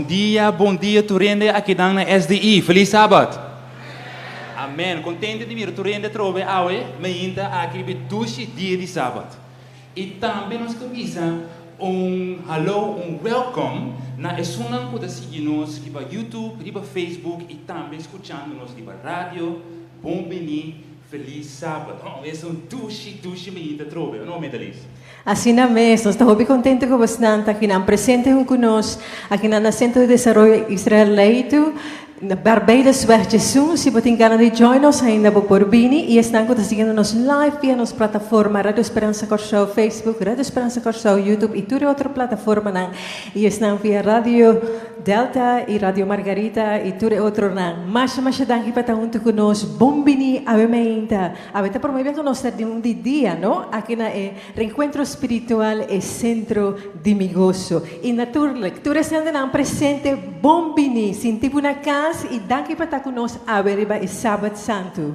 dia, bon dia tur hende akinan na SDI. Feliz Sabat! Amen. Contento di mira tur hende atrobe awe mainta aki riba e dushi dia di Sabat. Y tambe nos ta bisa un hallo, un welcome na esunnan cu ta sigui nos riba YouTube, riba Facebook y tambe scuchando nos riba radio. Bon bini, feliz Sabat. Oh, es un dushi, dushi mainta atrobe, o no, Medalis? Asina mes, nos ta hopi contento cu bosnan ta akinan presente huncu nos, akinan na Centro de Desaroyo Israel Leito, na Barbadosweg 11. Si bo tin gana di join nos ainda bo por bini y esnan cu ta siguiendo nos live via nos plataforma Radio Speransa Kòrsou Facebook, Radio Speransa Kòrsou YouTube y tur e otro plataformanan y esnan via Radio Delta y Radio Margarita y tur e otronan. Masha masha danki pa ta hunto cu nos. Bon bini awe mainta. Awe ta prome bia cu nos ta den un di dia, no? Aki na e Reencuentro Spiritual, e centro di mi goso. Y naturlijk, tur esnan den nan presente, bon bini. Sinti bo na cas y danki pa ta cu nos awe riba e Sabat Santu.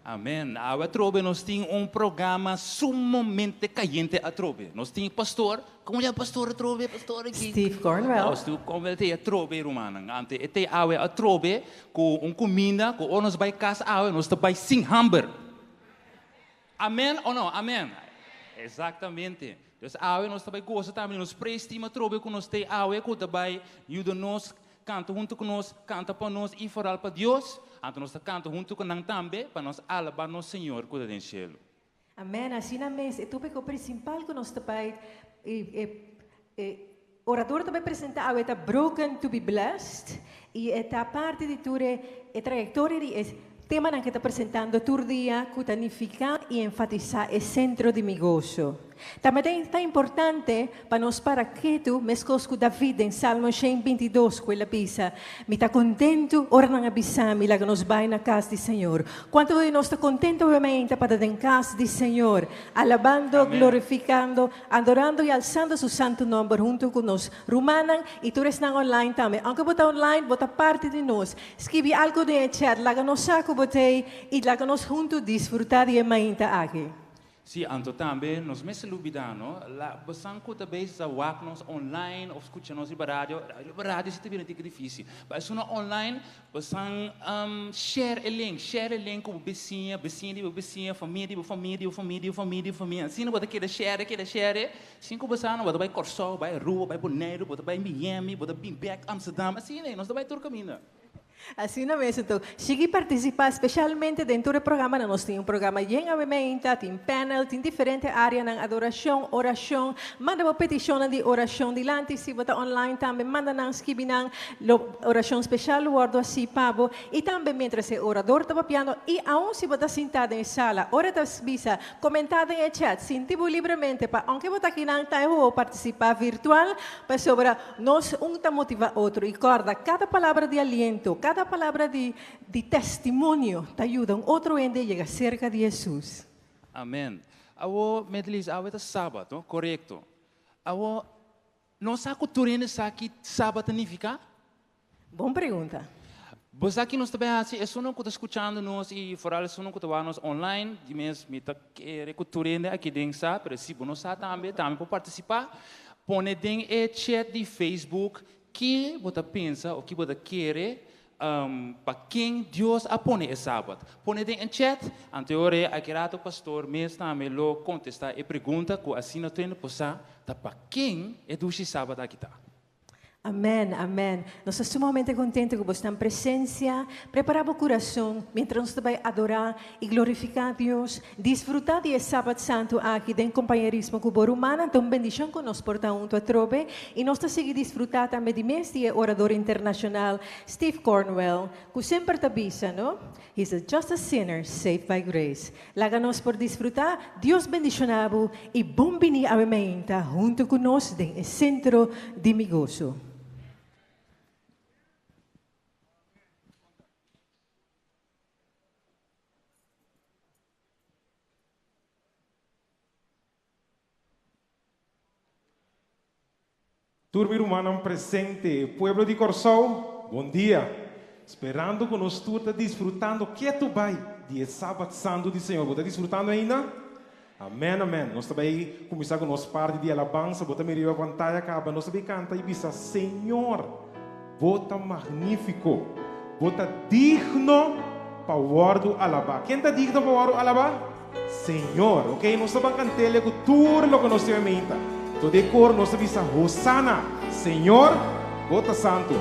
Amen. Awe atrobe nos tin un programa sumamente cayente atrobe. Nos tin pastor, como yama pastor atrobe? Pastor aki? Steve Cornwell. Oh, Steve Cornwell ta atrobe, rumannan. Ante e ta awe atrobe cu un cuminda cu ora nos bay cas awe nos ta bay sin hamber. Amen o no? Amen. Exactamente. Dus awe nos ta bay goza tambe di nos praise team atrobe cu nos ta awe cu ta bay yuda nos Kanta huntu ku nos, kanta pa nos i foral pa Dios, anto nos ta kanta huntu ku nan tambe pa nos alabá nos Señor ku ta den shelu. Amen, asina mes e topiko prinsipal ku nos ta bai e e e orador ta bai presentá awe ta Broken to be Blessed i e ta parti di tur e e trayektoria di e temanan ku e ta presentando tur dia ku ta nifiká i enfatisá e sentro di mi goso. Tambe ta importante pa nos para ketu meskos ku David den Salmo 122 ku el a bisa, Mi ta kontentu ora nan a bisa mi, Laga nos bai na kas di Señor. Kuantu di nos ta kontentu obviamente pa ta den kas di Señor, alabando, glorifikando, adorando i alsando su santu nòmber huntu ku nos rumannan i tur esnan online tambe. Aunke bo ta online, bo ta parti di nos. Skibi algu den e chat, laga nos sa ku bo t'ei i laga nos huntu disfrutá di e mainta aki. Sí, anto tambe nos mester lubidá, no? La bosan ku ta bezig sa wak nos online of skucha nos riba radio, riba radio si ta bira un tiki difísil. Pa esun online, bosan share e link, share e link ku bo bisiña, bisiña di bo bisiña, famia di bo famia di bo famia di bo famia di bo famia. Asina bo ta keda share, keda share, sin ku bo sa no, bo ta bai Kòrsou, bai Aruba, bai Boneiru, bo ta bai Miami, bo ta bin bèk Amsterdam, asina nos ta bai tur kaminda. Asina mes anto, sigui partisipá spesialmente den tur e programanan. Nos tin un programa yen awe meinta, tin panel, tin diferente áreanan, adorashon, orashon. Manda bo petishonnan di orashon dilanti. Si bo ta online tambe, manda nan, skibi nan. Lo orashon spesial lo wòrdu hasí pa bo. I tambe miéntras e orador ta papiando i aun si bo ta sintá den e sala, ora e ta bisa, komentá den e chat. Sinti bo libremente pa ounke bo ta akinan, ta e bo partisipá virtual pasobra Nos un ta motivá otro i kòrda, kada palabra di aliento, kada palabra di di testimonio ta yuda un otro hende yega serka di Hesus. Amen. Awo, Medlis, awe ta Sabat, no? Korekto. Awo, nos sa ku tur hende sa ki Sabat ta nifiká? Bon pregunta. Bo sa ki nos ta bai hasi? Esunnan ku ta skuchando nos i foral esunnan ku ta wak nos online, di mes mi ta kere ku tur hende aki den sa, pero si bo no sa tambe, tambe por partisipá. Pone den e chat di Facebook ki bo ta pensa òf ki bo ta kere pa ken Dios a pone e Sabat. Pone den e chat, anto e ora ei aki rato pastor mes tambe lo kontestá e pregunta ku asina tur hende por sa ta pa ken e dushi Sabat aki ta. Amen, amen. Nos ta sumamente contento cu bosnan presencia. Prepara bo curason mientras nos ta bay adora y glorifica Dios. Disfruta di e Sabat Santo aki den compañerismo cu bo rumannan. Ta un bendicion cu nos por ta hunto atrobe. Y nos ta sigui disfruta tambe di mes di e orador internacional Steve Cornwell cu semper ta bisa, no? He's a just a sinner saved by grace. Laga nos por disfruta, Dios bendiciona bo y bon bini awe mainta hunto cu nos den e Centro di Mi Goso. Tur mi rumannan presente, pueblo di Kòrsou, bon dia! Sperando ku nos tur ta disfrutando ketu bai di e Sabat Santu di Señor. Bo ta disfrutando ainda? Amèn, amèn! Nos ta bai kuminsá ku nos parti di alabansa. Bo ta mira riba pantaya kaba. Nos ta bai kanta i bisa, Señor! Bo ta magnífiko. Bo ta digno pa wòrdu alabá. Ken ta digno pa wòrdu alabá? Señor. Ok, nos ta ban kant'El ku tur loke nos tin meinta. Tot e kor nos ta bisa, Hosana! Señor, Bo ta santu.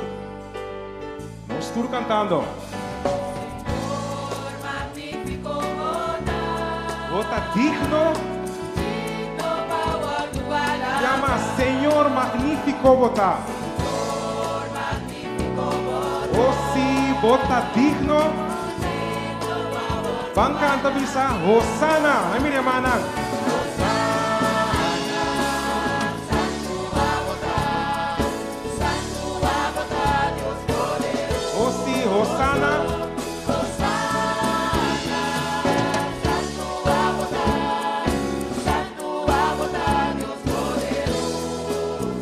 Nos tur kantando. Bo ta digno. Yama, Señor, magnífiko Bo ta. Oh sí, Bo ta digno. Ban kanta bisa, Hosana! Ai mira hermannan. Oh sí, Hosana.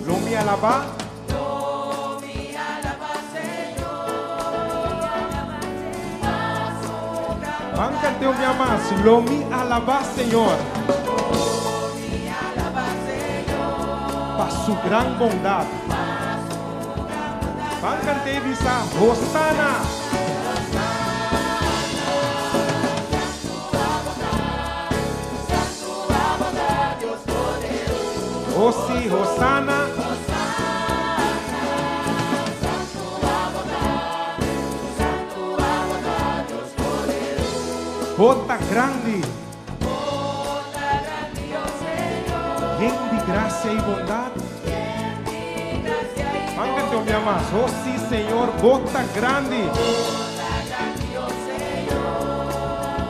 Lo mi alabá. Ban cant'é un bia mas. Lo mi alabá Señor. Pa su gran bondad. Ban cant'é y bisa, Hosana! Oh sí, Hosana! Bo ta grandi. Yen di gracia y bondad. Ban canta un bia mas. Oh sí, Señor, Bo ta grandi.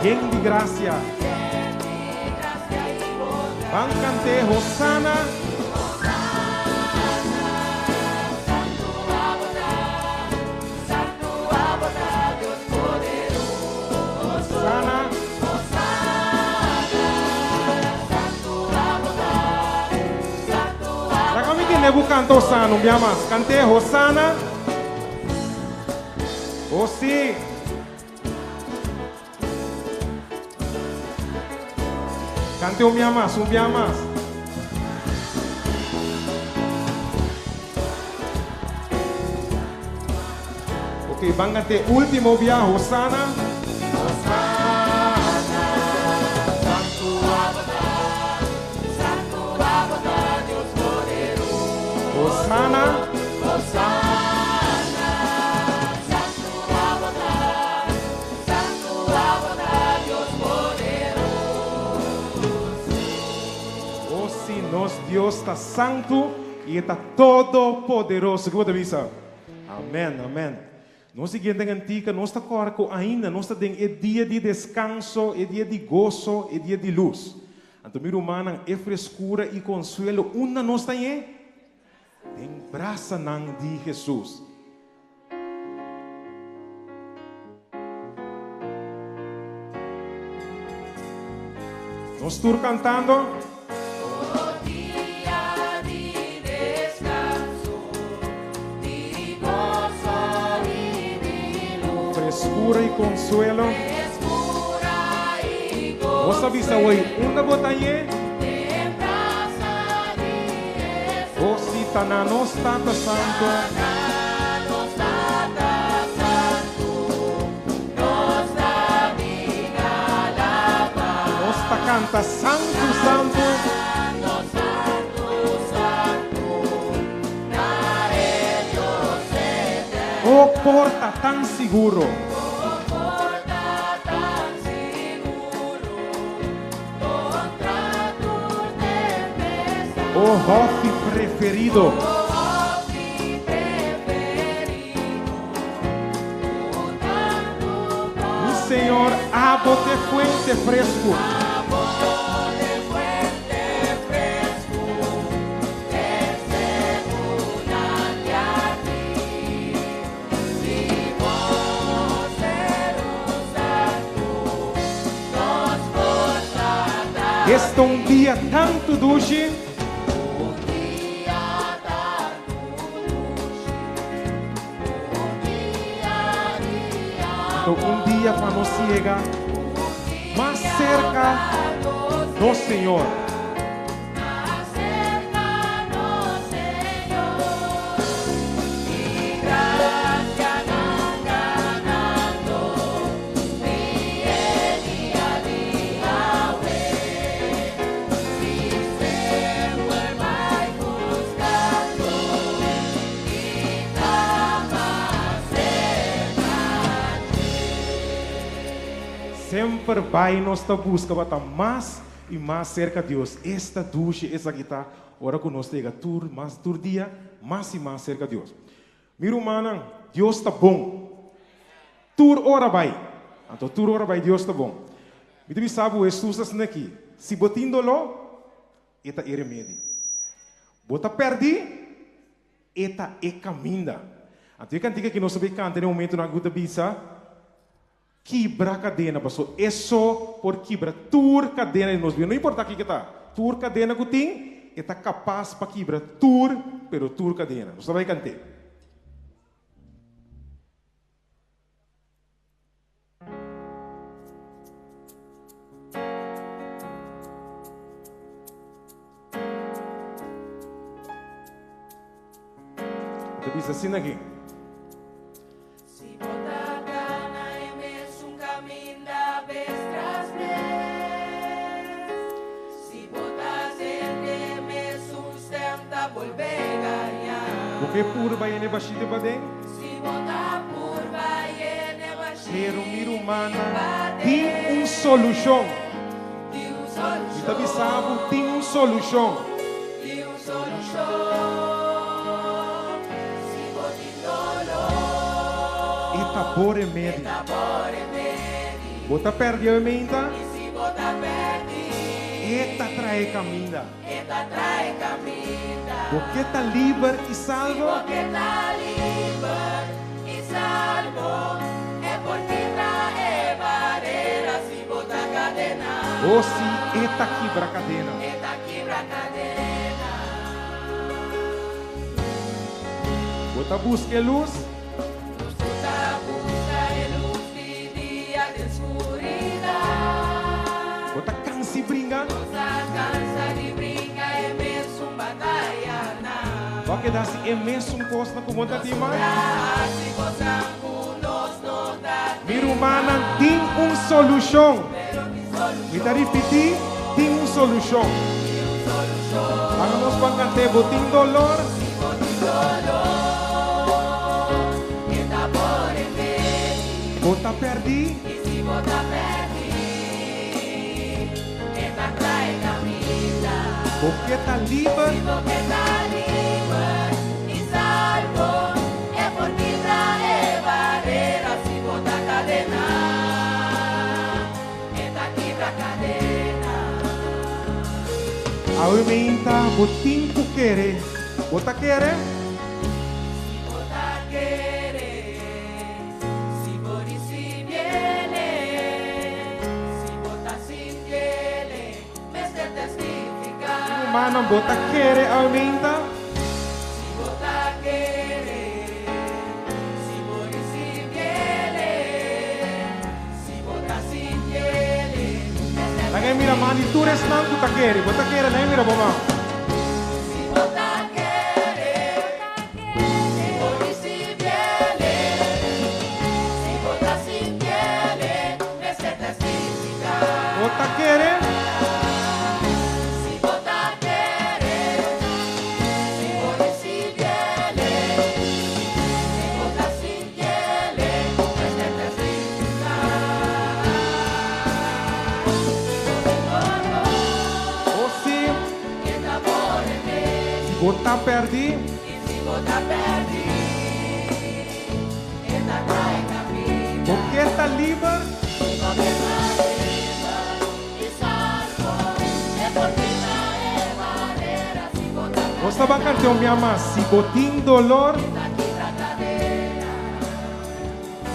Yen di gracia. Ban cant'é Hosana. Hosana. Laga mi tende bo canta Hosana un bia mas. Cant'é Hosana. Oh sí. Cante un bia mas, un bia mas. Ok, ban cante ultimo bia, Hosana. Hosana. Oh sí, nos Dios ta santu i e ta todopoderoso. Ki bo ta bisa? Amèn, amèn. Nos siguiente kantika, nos ta kòrda ku ainda nos ta den e dia di deskanso, e dia di goso, e dia di lus. Anto mi rumannan, e freskura i konsuelo unda nos ta ñe? Den brasanan di Hesus. Nos tur cantando. O dia di descanso, di gozo y di luz. Frescura y consuelo. Frescura y consuelo. Nos a bisa hoy, unda bo ta ye? Den brasa di Jesus. O si ta na nos Tata Santo. Ta na nos Tata Santo, nos ta bin alabá. Nos ta canta Santu, Santu. Santo, Santu, Santu, ta e Dios eterno. O porta tan siguro. O porta tan siguro, contra tur tempestad. O hofi preferido. O hofi preferido, cu tantu Mi Señor, abo t'e fuente fresco. Abo t'e fuente fresco, e secunan di jardin. Di bo seru santu, nos forsa ta. Esta un dia tantu dushi. Un dia tantu dushi, un dia di Anto un dia pa nos yega mas serka nos Señor. Mas serka nos Señor. Semper bai nos ta buska pa ta mas i mas serka Dios. Esta dushi esaki ta ora ku nos ta yega tur mas tur dia mas i mas serka Dios. Mi rumannan, Dios ta bon. Tur ora bai. Anto tur ora bai Dios ta bon. Mi ta bisa bo Hesus asina aki, si bo tin doló, e ta e remedi. Bo ta pèrdí, E ta e kaminda. Anto e kantika ki nos ta bay kanta den e momentunan ku ta bisa, Kibra kadena, paso e so por kibra tur kadena di nos bida. No importa kiko ta, tur kadena ku tin, e ta kapas pa kibra tur, pero tur kadena. Nos ta bay kant'é. Ta bisa asina aki. Si bo ta gana e mesun kaminda bes tras bes, si bo ta tende e mesun stem ta bolbe gaña. Bo ke purba yene bashite paden? Si bo ta purba yene bashí Pero mi rumannan, paden. tin un solushon. Tin un Mi ta bisa bo, solushon. tin un solushon. Tin un solushon. Si bo tin doló. E ta bo remedi. E ta bo remedi. Bo ta pèrdí awe meinta? I si bo ta pèrdí. E ta trae kaminda. E ta trae caminda. Bo ke ta liber i salvo? Si bo ke ta liber i salvo, e por kibra e barera si bo ta cadena. O si, e ta kibra cadena. E ta kibra cadena. Bo ta busca e luz? Nos tur ta busca e luz di dia den scuridad. Bo ta cansa i bringa? Nos a cansa di bringa e mesun batayanan. Bo a keda haci e mesun cosnan cu bo ta tin mas? Nos ta haci cosnan cu nos no ta tin Mi rumannan, tin un solucion. Pero tin solucion. Mi ta ripiti, tin un solucion. Tin un solucion. Laga nos ban cant'é, Bo tin dolor? Si bo tin dolor, e ta bo remedi. Bo ta perdí? I si bo ta perdí, e ta trae caminda. Bo ke ta liber? Si bo ke ta liber i salvo, e por kibra e barera. Si bo ta cadená, e ta kibra cadena. Awe meinta bo tin ku kere. Bo ta kere? Si bo ta kere, si bo risibiele, si bo ta sintiele, mester testifiká. Mi rumannan, bo ta kere awe meinta? Si bo ta kere, si bo risibiele, si bo ta sintiele, mester Laga e mira man di tur esnan ku ta kere. Bo ta kere? Laga e mira bo man. Si bo ta kere, si bo risibiele, si bo ta sintiele, mester testifiká. Bo ta kere? Si bo ta kere, si bo risibiele, si bo ta sintiele, mester testifiká. Si bo tin doló. O si. E ta bo remedi. Si bo ta pèrdí. I si bo ta pèrdí. E ta trae kaminda. Bo ke ta liber. Si bo ke ta liber i salvo. E por kita e barera. Si bo ta pèrdí. Nos ta ban kant'é un bia mas. Si bo tin dolor. E ta kibra kadena.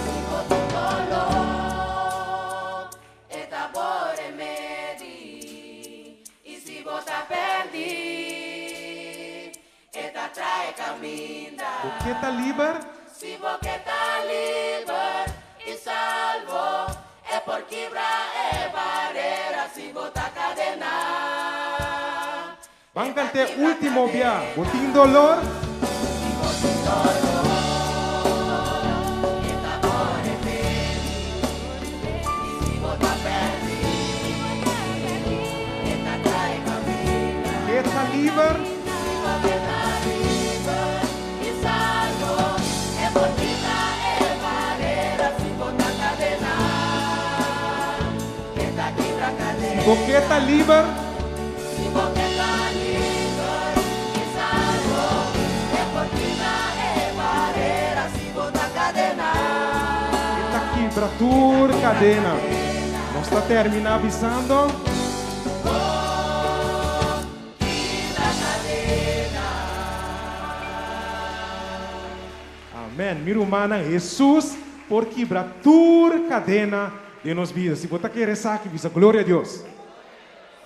Si bo tin dolor. E ta bo remedi, i si bo ta pèrdí, e ta trae kaminda. Bo ke ta liber? Si bo ke ta liber i salvo, e por kibra e barera si bo ta kadená. Ban kant'é último bia. Bo tin dolor? Si bo tin dolor, e ta bo remedi. I si bo ta pèrdí, e ta trae kaminda. Ke ta liber? Si bo ke ta liber i salvo, e por kita e barera si bo ta kadená. bo ke ta liber. Si bo ke ta liber i salvo, e por kibra e barera si bo ta kadena. E ta kibra tur kadena. Nos ta terminá bisando. Oh, kibra kadena. Amen. Mi rumannan, Hesus por kibra tur kadena den nos bida. Si bo ta kere esaki, bisa Gloria a Dios.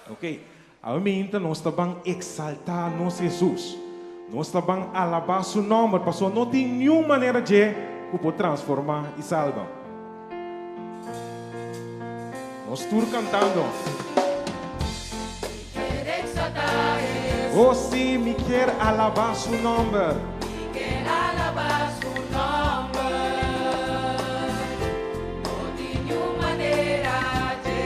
Ok, awe minta nos ta ban eksaltá nos Hesus. Nos ta ban alabá Su nòmber, pasobra no tin niun manera dje ku por transformá i salba. Nos tur kantando. Mi kier eksaltá Hesus. Oh sí, mi kier alabá Su nòmber. Mi kier alabá Su nòmber. No tin niun manera dje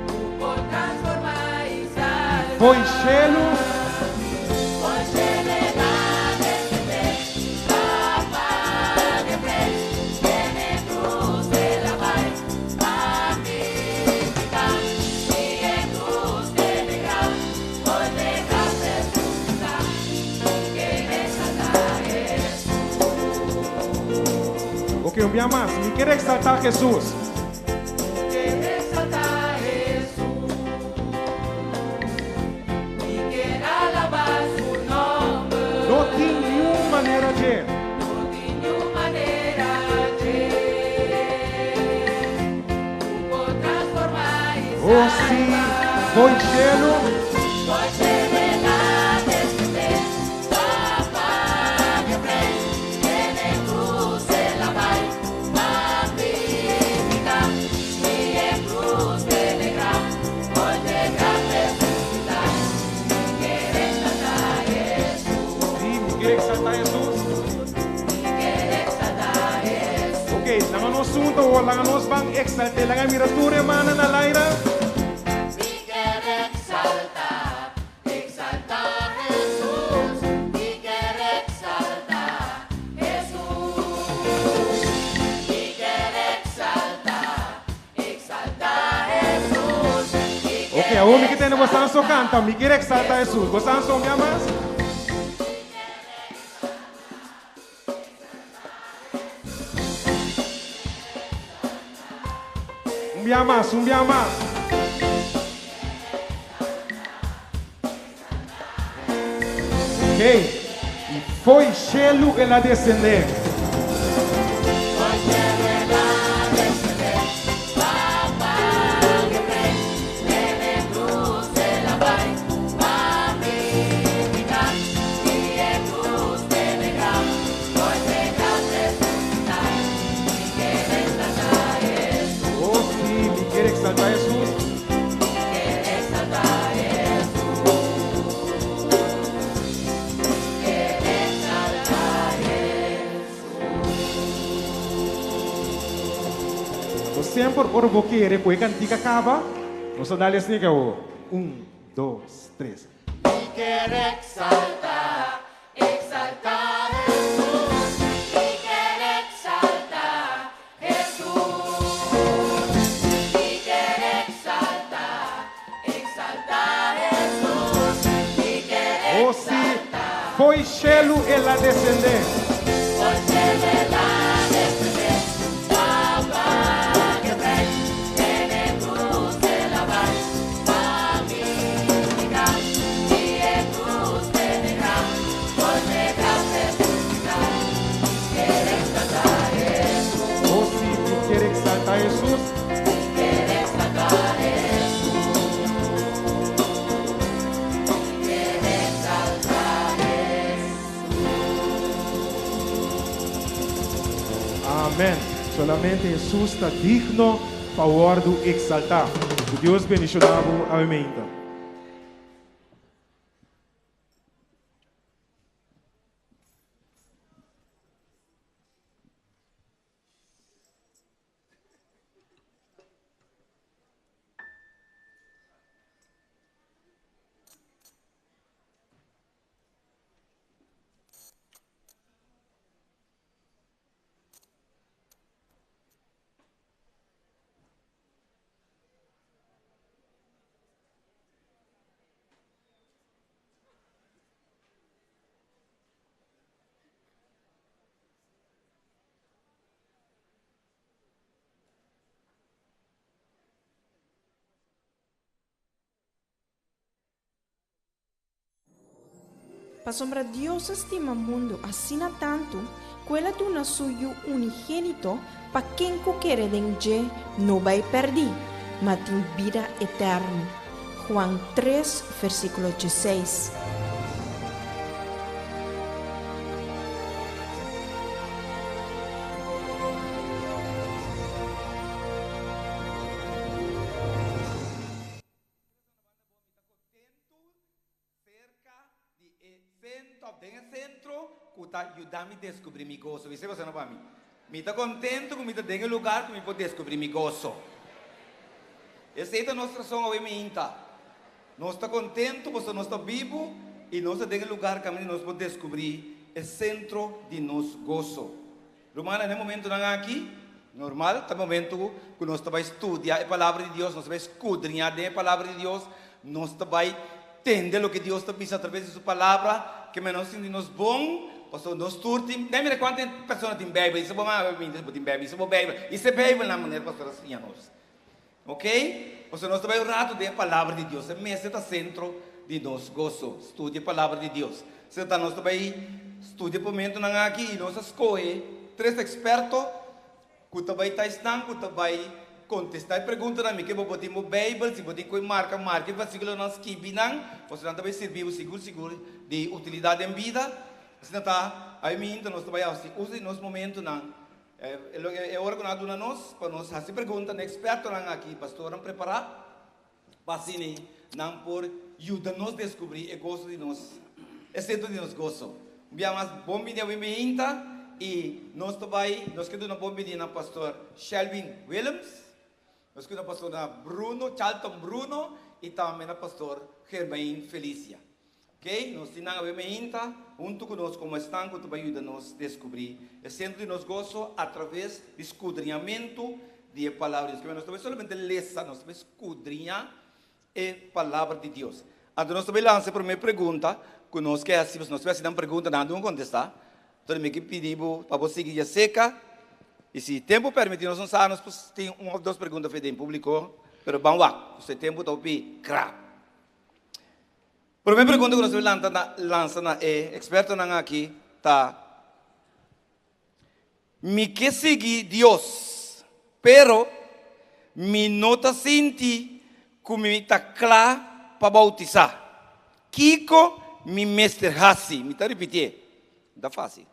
ku por transformá i salba. Fo'i shelu. Fo'i shelu e ta desendé, pa paga e preis. Den e krus el a bai pa mi piká. I e krus den e graf bolbe a resusitá. Mi ke eksaltá Hesus. Ok, un bia mas. Mi ker eksaltá Hesus. Mi ke eksaltá Hesus. Mi ke alabá su nòmber. No tin niun manera dje. No tin niun manera dje. Ku por transformá i Oh sí, salba. fo'i shelu. Fo'i shelu e ta desendé, pa paga e preis. Den e krus el a bai, pa mi piká. I e krus den e graf, bolbe a resusitá. Mi ker eksaltá Hesus. Sí, mi ker eksaltá Hesus. Mi ker eksaltá Hesus. Ok, laga nos hunto awor, laga nos ban eksalt'é. Laga mira tur e mannan na laira. Mi ker eksaltá, eksaltá Hesus. Mi ker eksaltá Hesus. Mi ker eksaltá, eksaltá Hesus. Mi Ok, ker awor mi ke tende bosan so eksaltá kanta, Mi ker eksaltá Hesus. Bosan so un bia mas? Un bia mas, un bia mas. Ok, i fo'i shelu el a desendé. Fo'i shelu el a desendé, pa paga e preis, den e krus el a bai, pa mi piká, i e krus den e graf, bolbe a resusitá, mi ker eksaltá Hesus. Oh sí, mi ker eksaltá Hesus. Mi ker eksaltá Hesus. Mi ker eksaltá Hesus. Bo semper ora bo kere ku e kantika kaba, nos ta dal e snika awor. Un, dos, tres. Mi ker eksaltá, eksaltá Hesus. Mi ker eksaltá Hesus. Mi ker eksaltá, eksaltá Hesus. Mi ker Oh sí, eksaltá fo'i shelu el a desendé. Fo'i shelu el a desendé, pa paga e preis, den e krus el a bai, pa mi piká, i e krus den e graf, bolbe a resusitá, mi ker eksaltá Hesus. Oh sí, mi ker eksaltá Hesus. Mi ker eksaltá Hesus. Mi ker eksaltá Hesus. Amèn. Solamente Hesus ta digno pa wòrdu eksaltá. Ku Dios bendishoná bo. Amèn. Pasobra Dios a stima mundu asina tantu ku el a duna su Yu unigénito pa ken ku kere den dje no bai pèrdí, ma tin bida eterno. Juan tres, versíkulo dieseis. Cerca di e centro of den e centro cu ta yuda mi descubri mi goso. Bisa boso no pa mi. Mi ta contento cu mi ta den e lugar cu mi por descubri mi goso. Esey ta nos razon awe mi hinta. Nos ta contento pasobra nos ta bibu y nos ta den e lugar caminda nos por descubri e centro di nos goso. Rumannan, na e momentonan aki, normal, ta momento ku nos ta bai studia e Palabra di Dios, nos ta bai skudriñá den e Palabra di Dios, nos ta bai tende loke Dios ta bisa atraves di Su Palabra, ke mester nos sinti nos bon, pasobra nos tur tin, den mira kuantu persona tin Beibel, i si bo mama bo binti bo tin Beibel, i si bo Beibel, i si e Beibelnan manera pastor a siña nos. Ok? Pasobra nos ta bai un ratu den e Palabra di Dios. E mester ta sentro di nos goso, studia e Palabra di Dios. Asina ta nos ta bai studia e momentonan aki i nos a skohe tres eksperto ku ta bai ta esnan ku ta bai kontestá e preguntanan. Mi ke bo bo tin bo Beibel, si bo tin ku e marka, marka e versíkulonan, skibi nan, pasobra nan ta bai sirbi bo sigur sigur di utilidat den bida. Asina ta, awe minta nos ta bai hasi uso di nos momentonan. E ora ku nan a duna nos pa nos hasi pregunta na ekspertonan aki, pastornan prepará pa asina nan por yuda nos deskubrí e goso di nos, e sentro di nos goso. Un bia mas, bon bini awe meinta i nos ta bai, nos ke duna bon bini na pastor Shelwin Willems, nos ke duna pastor na Bruno, Charlton Bruno i tambe na pastor Germain Felicia. Ok, nos tin nan awe meinta huntu ku nos komo esnan ku ta bai yuda nos deskubrí e sentro di nos goso atraves di skudriñamentu di e Palabra di Dios. Nos ta bai solamente lesa, nos ta bai skudriñá e Palabra di Dios. Anto nos ta bai lansa e promé pregunta ku nos ke hasi, pasobra nos ta bai hasi nan pregunta, nan dun kontestá. Anto mi ke pidi bo pa bo sigui dja seka, i si tempu permití nos no sa, nos por tin un òf dos pregunta fe den públiko, pero ban wak, pasobra e tempu ta hopi krap. Promé pregunta ku nos debe lanta na lansa na e ekspertonan aki ta, Mi ke sigui Dios, pero mi no ta sinti ku mi ta kla pa boutisá. Kiko mi mester hasi? Mi ta ripitié, no ta fásil.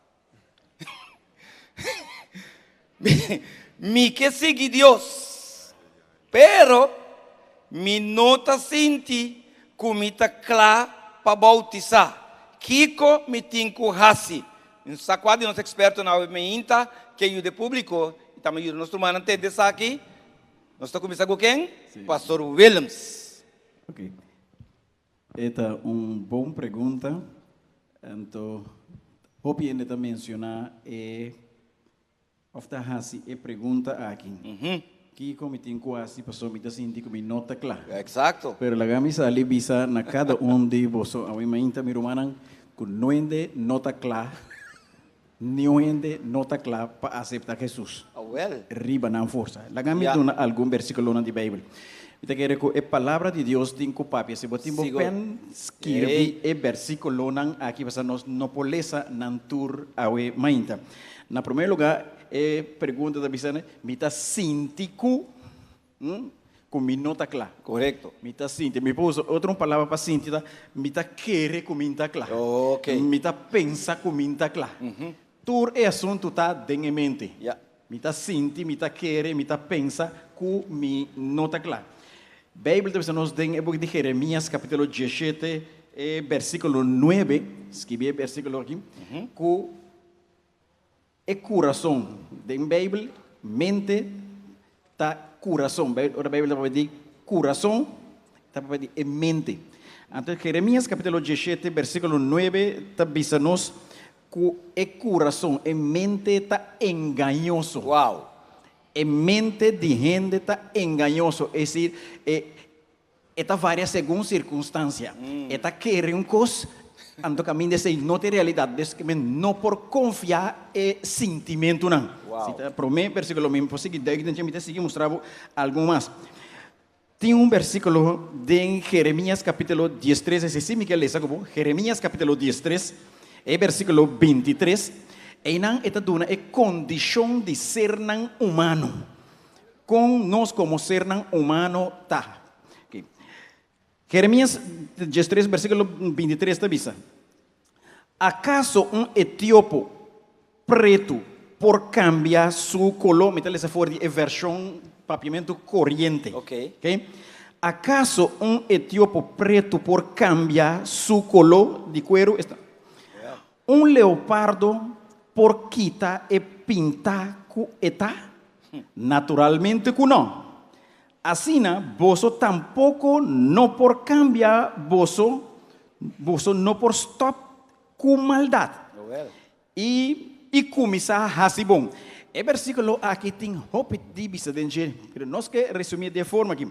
Mi ke sigui Dios, pero mi no ta sinti ku mi ta kla pa boutisá. Kiko mi tin ku hasi? Mi no sa kua di nos ekspertonan awe meinta ke yuda e públiko i tambe yuda nos rumannan tende esaki. Nos ta kuminsá ku ken? Pastor Willems. Ok. E ta un bon pregunta. Anto hopi hende ta menciona e of ta haci e pregunta aki. Kico mi tin cu haci pasobra mi ta sinti cu mi no ta cla? Pero laga mi sali bisa na cada un di boso awe mainta mi rumannan cu no hende no ta cla, niun hende no ta cla pa acepta Jesus riba nan forsa. Laga mi duna algun versiculonan di Bijbel. Mi ta kere ku e Palabra di Dios tin ku papia. Si bo tin bo pen, skirbi e bersíkulonan aki pasobra nos no por lesa nan tur awe mainta. Na promé lugá, e pregunta ta bisa, Mi ta sinti ku ku mi no ta kla. Korekto. Mi ta sinti. Mi por usa otro un palabra pa sinti ta, mi ta kere ku mi ta kla. Mi ta pensa ku mi ta kla. Tur e asuntu ta den e mente. Mi ta sinti, mi ta kere, mi ta pensa ku mi no ta kla. Beibel ta bisa nos den e buki di Jeremias kapitulo dieshete e bersíkulo nuebe, skibi e bersíkulo aki, ku e kurason, den Beibel mente ta kurason, ora Beibel ta papia di kurason ta papia di e mente. Anto Jeremias kapitulo dieshete bersíkulo nuebe ta bisa nos Ku e kurason, e mente ta engañoso. Wow! E mente di hende ta engañoso, es decir, e e ta varia segun sirkunstansia. E ta kere un kos, anto kaminda esei no ta e realidat. Des ke men no por konfia e sintimentunan. Wow! Si ta promé versíkulo, mi por sigui duik den dje, mi ta sigui mustra bo algun mas. Tin un versíkulo den Jeremias kapítulo 13, esei sí mi ke lesa ku bo, Jeremias kapítulo 13, e versíkulo 23, einan e ta duna e kondishon di sernan humano, kon nos komo sernan humano ta. Jeremias 13, versíkulo 23 ta bisa, Akaso un etiopo pretu por kambia su koló? Mi ta lesa for di e vershon Papiamentu Koriente. Okay. Akaso un etiopo pretu por kambia su koló di kueru? Esta. Un leopardo por kita e pinta ku e ta? Naturalmente ku no. Asina boso tampoko no por kambia boso, boso no por stòp ku maldat i i kuminsá hasi bon. E versíkulo aki tin hopi di bisa den dje, pero nos ke resumí di e forma aki.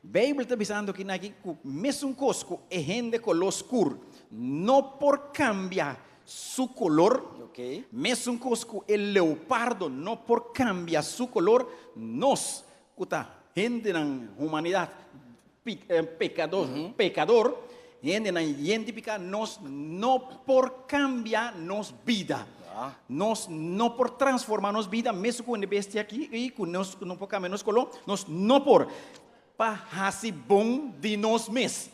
Beibel ta bisando kinan aki ku mesun kos ku e hende koló skur no por kambia su kolor, mesun kos ku e leopardo no por kambia su kolor, nos ku ta hendenan, humanidat pekador, pekador, hendenan yen di piká, nos no por kambia nos bida. Nos no por transformá nos bida, mesun ku e bestia aki i ku nos no por kambia nos koló, nos no por pa hasi bon di nos mes.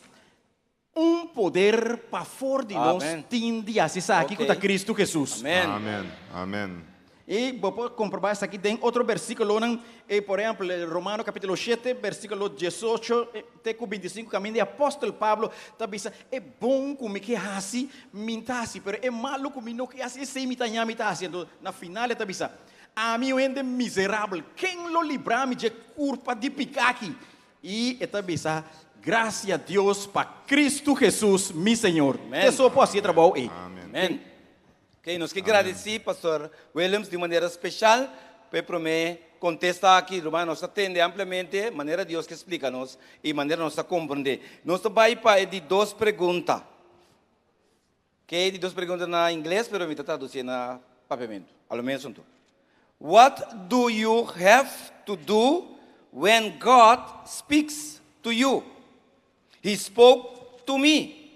Un poder pafor di nos tin di hasi esaki ku ta Kristu Hesus. Amen. Amen. I bo por komprobá esaki den otro bersíkulonan, por ehèmpel, Romano kapítulo shete, bersíkulo diesocho te ku bintisinku, kaminda e apòstel Pablo ta bisa, E bon ku mi ke hasi, mi ta hasi, pero e malu ku mi no ke hasi, esei mi ta haña mi ta hasi. Anto na final e ta bisa, Ami un hende miserabel, ken lo libra mi dje kurpa di piká aki? I e ta bisa, Gracia Dios pa Cristo Jesus, mi Señor. Amen. Te so por haci e trabou ei. Amen. Ok, nos ke gradeci Pastor Willems di un manera special pa e prome contesta aki. Ruman, nos ta tende ampliamente manera Dios ke splica nos y manera nos ta comprende. Nos ta bay pa e di dos pregunta. Ok, di dos pregunta na ingles, pero mi ta traduci na papiamento. A lo menos un tur. What do you have to do when God speaks to you? He spoke to me.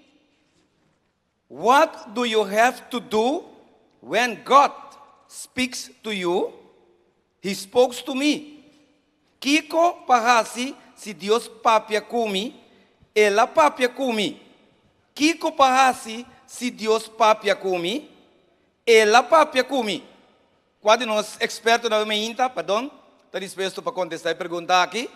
What do you have to do when God speaks to you? He spoke to me. Kiko pa hasi si Dios papia ku mi? El a papia ku mi. Kiko pa hasi si Dios papia ku mi? El a papia ku mi. Kua di nos ekspertonan mainta, pardon, ta dispuesto pa kontestá e pregunta aki?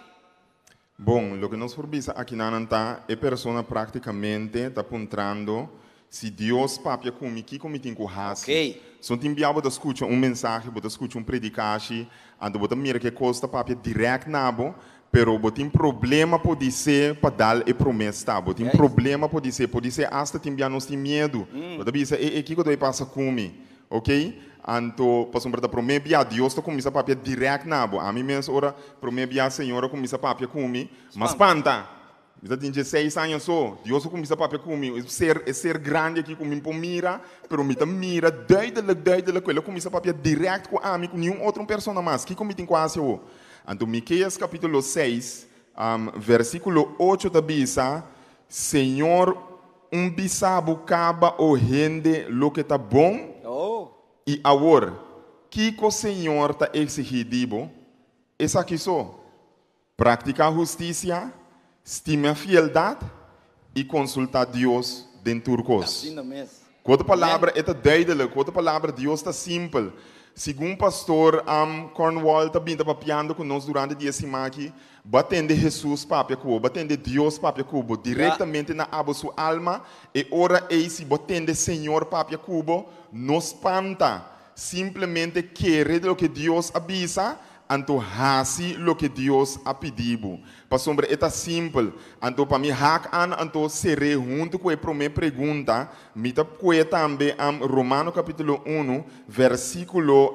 Bon, loke nos por bisa akinanan ta, e persona práktikamente ta puntrando, Si Dios papia ku mi, kiko mi tin ku hasi? So tin bia bo ta skucha un mensahe, bo ta skucha un predikashi, anto bo ta mira ku e kos ta papia dirèkt na bo, pero bo tin problema podisé pa dal e promé stap. Bo tin problema podisé, podisé asta tin bia nos tin miedu. Bo ta bisa, E, e, kiko ta bai pasa ku mi? Ok, anto pasobra ta promé bia Dios ta kuminsá papia dirèkt na bo. Ami mes ora promé bia Señor a kuminsá papia ku mi, m'a spanta. Mi ta tin dieseis aña so, Dios a kuminsá papia ku mi. E ser, e ser grandi aki ku mi por mira, pero mi ta mira duidelik, duidelik ku el a kuminsá papia dirèkt ku ami, ku niun otro persona mas. Kiko mi tin ku hasi awor? Anto Mikéas kapítulo seis, versíkulo ocho ta bisa, Señor Un bisa bo kaba o hende loke ta bon? I awor, kiko Señor ta eksigí di bo? Esaki so, Praktiká hustisia, stima fieldat i konsultá Dios den tur kos. Ku otro palabra, e ta duidelik. Ku otro palabra, Dios ta simpel. Segun Pastor Cornwall ta bin ta papiando ku nos durante di e siman aki, Bo a tende Hesus papia ku bo, bo a tende Dios papia ku bo direktamente na abo su alma, e ora ei si bo tende Señor papia ku bo, no spanta, simplemente kere loke Dios a bisa, anto hasi loke Dios a pidi bo. Pasobra e ta simpel. Anto pa mi hak an anto ser'é huntu ku e promé pregunta, mi ta kue tambe Romano kapítulo unu, versíkulo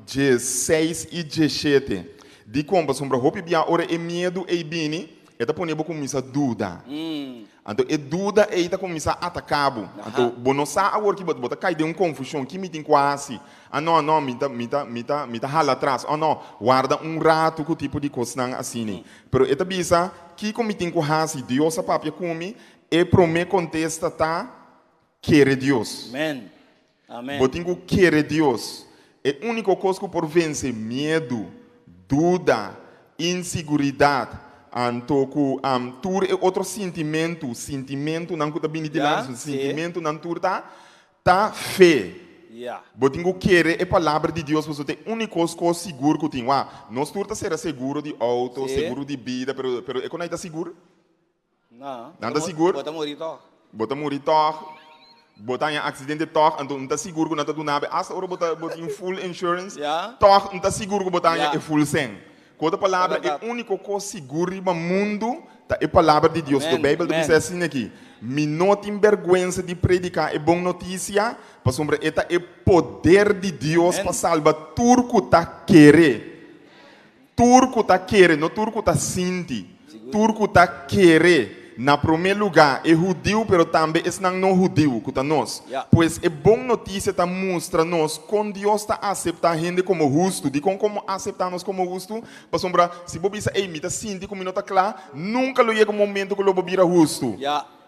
diesseis i diesshete. Dikon? Pasobra hopi bia ora e miedu ei bini, e ta pone bo kuminsá duda. Anto e duda ei ta kuminsá ataká bo. Anto bo no sa awor ki bo ta, bo ta kai den un konfushon, ki mi tin ku hasi? Ah no, no, mi ta, mi ta, mi ta, mi ta hala atras. Oh no, warda un ratu ku tipo di kosnan asina. Pero e ta bisa, kiko mi tin ku hasi? Dios a papia ku mi. E promé kontesta ta, kere Dios. Amen. Amen. Bo tin ku kere Dios. E úniko kos ku por vense miedu, duda, insiguridat, anto ku tur e otro sintimentu, sintimentunan ku ta bini dilanti, sintimentunan tur ta, ta fe. Bo tin ku kere e palabra di Dios pasobra ta e úniko kos sigur ku tin. Wak, nos tur ta sera seguro di outo, seguro di bida, pero pero e konai ta sigur? Nan ta sigur? Bo ta muri tòg. Bo ta muri tòg, bo ta haña aksidente tòg, anto N ta sigur ku nan ta duna bo, asta ora bo ta bo tin full insurance, tòg N ta sigur ku bo ta haña e full sèn. Ku otro palabra, e úniko kos sigur riba mundu ta e palabra di Dios. Lo Beibel ta bisa asina aki, Mi no tin bèrgwensa di prediká e bon notisia, pasobra e ta e poder di Dios pa salba tur ku ta kere. Tur ku ta kere, no tur ku ta sinti, tur ku ta kere, na promé lugá e hudiu pero tambe esnan no hudiu, ku ta nos. Pues e bon notisia ta mustra nos kon Dios ta aseptá hende komo hustu. Dikon komo aseptá nos komo hustu? Pasobra si bo bisa, Ey, mi ta sinti ku mi no ta kla, nunka lo yega un momento ku lo bo bira hustu.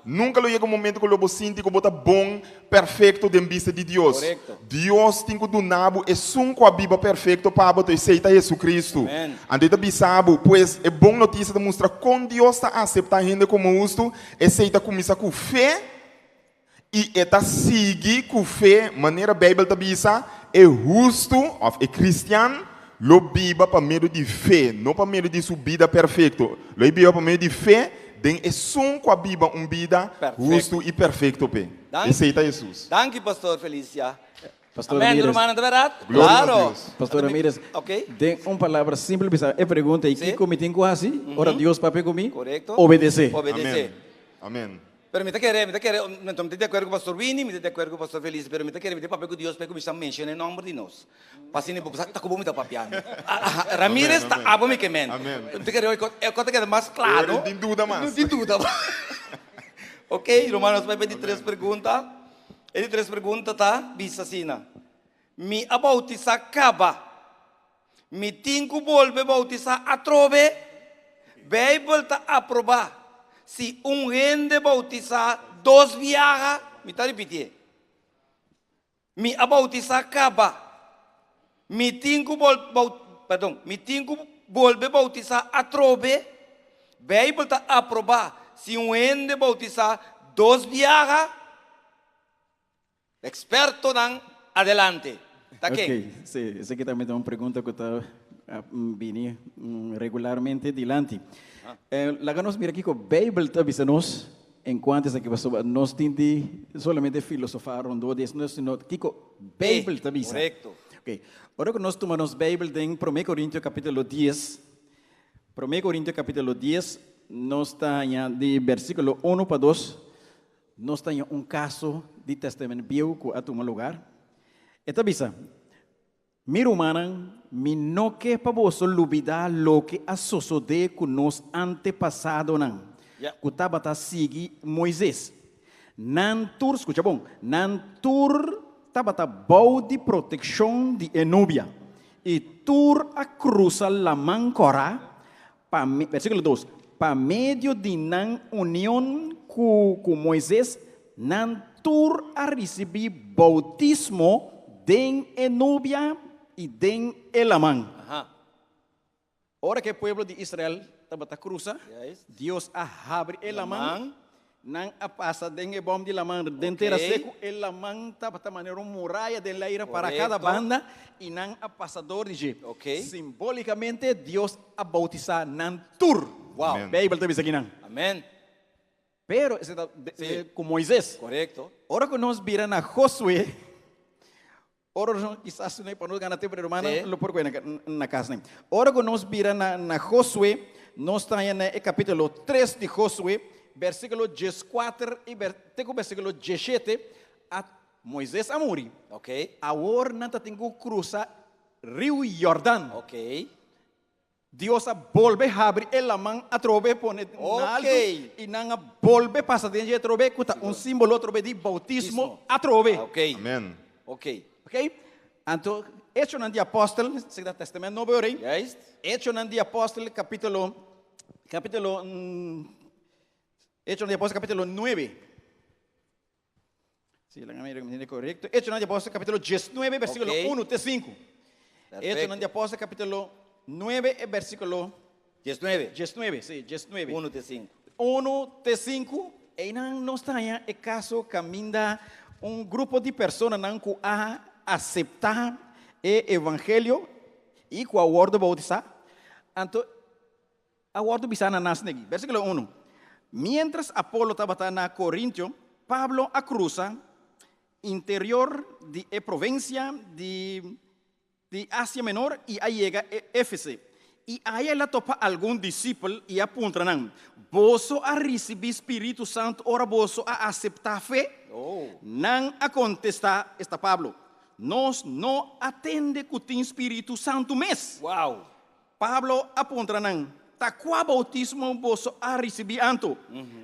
Nunka lo yega un momento ku lo bo sinti ku bo ta bon, perfekto den bista di Dios. Dios tin ku duna bo esun ku a biba perfekto pa bo, ta esei ta Hesukristu. Anto e ta bisa bo, pues e bon notisia ta mustra kon Dios ta aseptá hende komo hustu, esei ta kuminsá ku fe i e ta sigui ku fe, manera Beibel ta bisa, e hustu òf e kristian Lo biba pa medio di fe, no pa medio di su bida perfekto. Lo e biba pa medio di fe den esun ku a biba un bida hustu i perfekto p'e. Esei ta Hesus. Danki Pastor Felicia. Pastor Amen, Ramirez. rumannan, ta bèrdat? Gloria na Claro. Dios. Pastor Ramirez, Ok. den un palabra simpel bisa e pregunta ei, Sí. kiko mi tin ku hasi ora Dios papia ku mi? Korekto. Obedesé. Obedesé. Amen. Amen. Pero mi ta kere, mi ta kere, mi ta di akuerdo ku Pastor Winnie, mi ta di akuerdo ku Pastor Felice, pero mi ta kere mi ta papia ku Dios pa e kuminsá menshoná e nòmber di nos. Pa asina bo sa ta ku bo mi ta papiando. Ramirez ta abo mi ke men. Mi ta kere e kos ta keda mas kla, no? No tin duda mas. No tin duda mas. Ok, ruman, nos bai pa e di tres pregunta. E di tres pregunta ta bisa asina, Mi a boutisá kaba. Mi tin ku bolbe boutisá atrobe? Beibel ta aprobá si un hende boutisá dos biaha? Mi ta ripitié. Mi a boutisá kaba. Mi tin ku bol, perdon, mi tin ku bolbe boutisá atrobe? Beibel ta aprobá si un hende boutisá dos biaha? Expertonan adelante. Ta ken? Ok, sí, esaki tambe ta un pregunta ku ta bini regularmente dilanti. Laga nos mira kiko Beibel ta bisa nos en kuantu esaki, pasobra nos tin di solamente filosofá rondó di esaki, sino kiko Beibel ta bisa. Korekto. Ok, ora ku nos tuma nos Beibel den Promé Korintio kapítulo dies, Promé Korintio kapítulo dies, nos ta haña di bersíkulo unu pa dos, Nos ta haña un kaso di Testament Bieu ku a tuma lugar. E ta bisa, Mi rumannan, mi no ke pa boso lubidá loke a sosodé ku nos antepasadonan ku tabata sigui Moises. Nan tur, skucha bon, nan tur tabata bou di protekshon di e nubia, i tur a krusa Laman Kòrá Pa, versíkulo dos, Pa medio di nan union ku ku Moises, nan tur a risibí boutismo den e nubia i den e laman. Ora ku e pueblo di Israel tabata krusa, Dios a habri e laman. Nan a pasa den e bom di laman den tera seku. E laman tabata manera un muraya den laira para kada banda, i nan a pasa dor di dje. Simbolikamente, Dios a boutisá nan tur. Beibel ta bisa kinan. Pero esei ta ku Moises. Ora ku nos bira na Josué, Ora nos kisas no pa nos gana tempo hermano lo por na, na cas ne. Ora ku nos bira na, na Josué, nos ta na e capítulo 3 di Josué, versículo 14 y ver, te ku versículo 17, a Moisés a muri. Ok. Awor nan ta tin ku cruza Riu Jordan. Ok. Dios a bolbe habri e laman atrobe pone na altu i nan a bolbe pasa den dje atrobe ku ta un símbolo atrobe di boutismo atrobe. Amen. Ok. Anto Echonan di Apòstel, esaki ta Tèstamènt Nobo e ora ei. Echonan di Apòstel kapítulo kapítulo Echonan di Apòstel kapítulo nuebe. Sí, laga mi mira korekto. Echonan di Apòstel kapítulo diesnuebe versíkulo unu te sinku. Echonan di Apòstel kapítulo nuebe e versíkulo Diesnuebe. Diesnuebe, sí, diesnuebe. Unu te sinku. Unu te sinku. Einan nos ta haña e kaso kaminda un grupo di personanan ku a aseptá e evangelio i ku a wòrdu boutisá. Anto a wòrdu bisá na nas negi. Versíkulo unu, Miéntras Apolo tabata na Korintio, Pablo a krusa interior di e provinsia di di Asia Menor i a yega Éfese. I aya el a topa algun disipel i a puntra nan, Boso a risibí spiritu santu ora boso a aseptá fe? Nan a kontestá, esta Pablo, Nos no a tende ku tin spiritu santu mes. Pablo a puntra nan, Ta kua boutismo boso a risibí anto?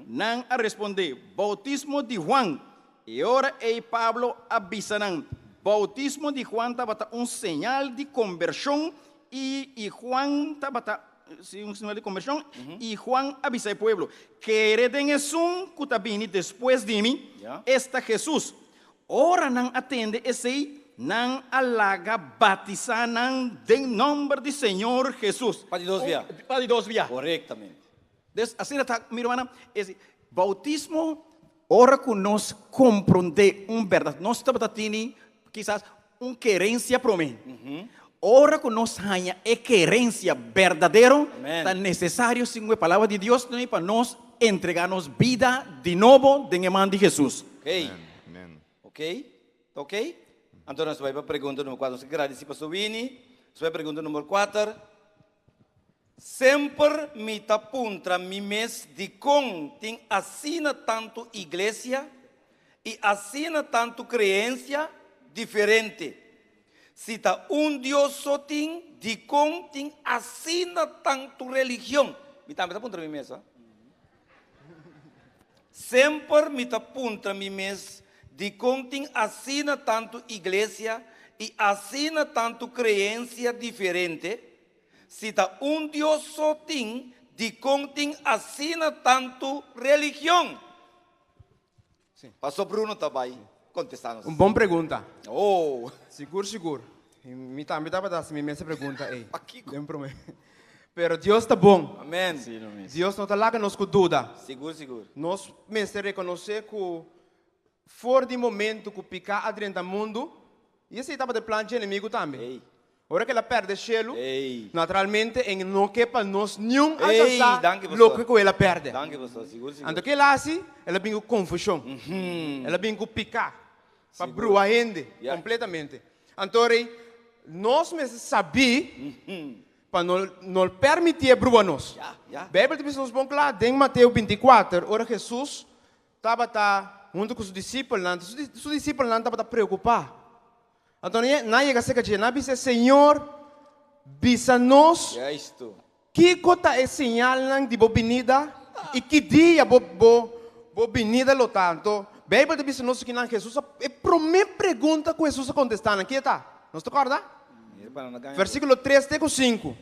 Nan a respondé, Boutismo di Huan. E ora ei Pablo a bisa nan, Boutismo di Huan tabata un señal di kombershon i i Huan tabata, sí, un señal di kombershon, i Huan a bisa e pueblo, Kere den esun ku ta bini despues di mi, esta Hesus. Ora nan a tende esei, nan a laga batisá nan den nòmber di Señor Hesus. Pa di dos bia. Pa di dos bia. Korektamente. Des, asina ta, mi rumannan, es boutismo, ora ku nos komprondé un bèrdat, nos tabata tini kisas un kerensia promé. Ora ku nos haña e kerensia berdadero, ta nesesario segun e Palabra di Dios tambe pa nos entregá nos bida di nobo den e man di Hesus. Ok. Ok. Ta ok? Anto nos bai pa pregunta numero kuater. Nos ta gradisí Pastor Winnie. Nos bai pregunta numero kuater. Semper mi ta puntra mi mes dikon tin asina tantu iglesia i asina tantu kreensia diferente. Si ta un Dios so tin, dikon tin asina tantu religion? Mi tambe ta puntra mi mes. Semper mi ta puntra mi mes dikon tin asina tantu iglesia i asina tantu kreensia diferente. Si ta un Dios so tin, dikon tin asina tantu religion? Pastor Bruno ta bai kontestá nos. Un bon pregunta. Oh! Sigur sigur. Mi tambe tabata hasi mi mes e pregunta ei. Pakiko? Den promé. Pero Dios ta bon. Amen. Dios no ta laga nos ku duda. Sigur sigur. Nos mester rekonosé ku for di momento ku piká a drenta mundu, i esei tabata e plan dje enemigu tambe. Ei. Ora ku el a pèrdè shelu, Ei. naturalmente e no ke pa nos niun Ei, alkansá danki, pastor. loke ku el a pèrdè. Danki, pastor. Sigur, sigur. Anto ke el a hasi? El a bin ku konfushon. El a bin ku piká pa Sigur. brua hende Ya. kompletamente. Anto rei, nos mester sabí pa no no pèrmití e brua nos. Ya, ya. Beibel ta bisa nos bon kla den Mateo bintikuater, ora Hesus tabata huntu ku su disipelnan, su su disipelnan tabata preokupá. Anto nan yega serka dje, nan a bisa, Señor, bisa nos kiko ta e señalnan di bo binida i ki dia bo bo bo binida lo ta. Anto Beibel ta bisa nos kinan Hesus a e promé pregunta ku Hesus a kontestá nan, kie ta? Nos ta kòrda? Versíkulo tres te ku sinku.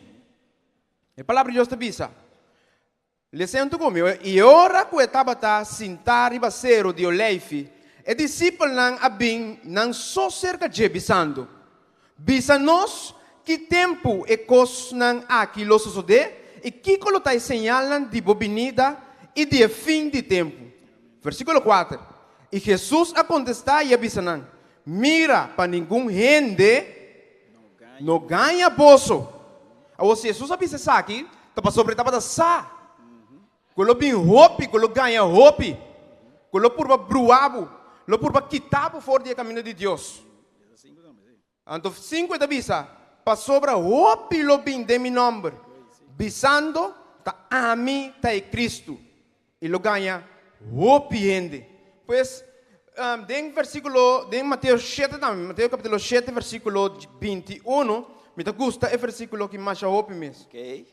E Palabra di Dios ta bisa, Lesa huntu ku mi, I ora ku e tabata sintá riba seru di Oleifi, e disipelnan a bin nan so serka dje, bisando, Bisa nos ki tempu e kosnan aki lo sosodé i kiko lo ta e señalnan di bo binida i di e fin di tempu. Versíkulo kuater, I Hesus a kontestá i a bisa nan, Mira pa ningun hende no gaña boso. Awor, si Hesus a bisa esaki, ta pasobra e tabata sa ku lo bin hopi ku lo gaña hopi, ku lo purba brua bo, lo purba kita bo for di e kaminda di Dios. Anto sinku e ta bisa, Pasobra hopi lo bin den mi nòmber, bisando, Ta ami ta e Kristu, i lo gaña hopi hende. Pues, den versíkulo, den Mateo shete tambe, Mateo kapítulo shete versíkulo binti unu, Mi ta gusta e versíkulo aki masha hopi mes. Ok.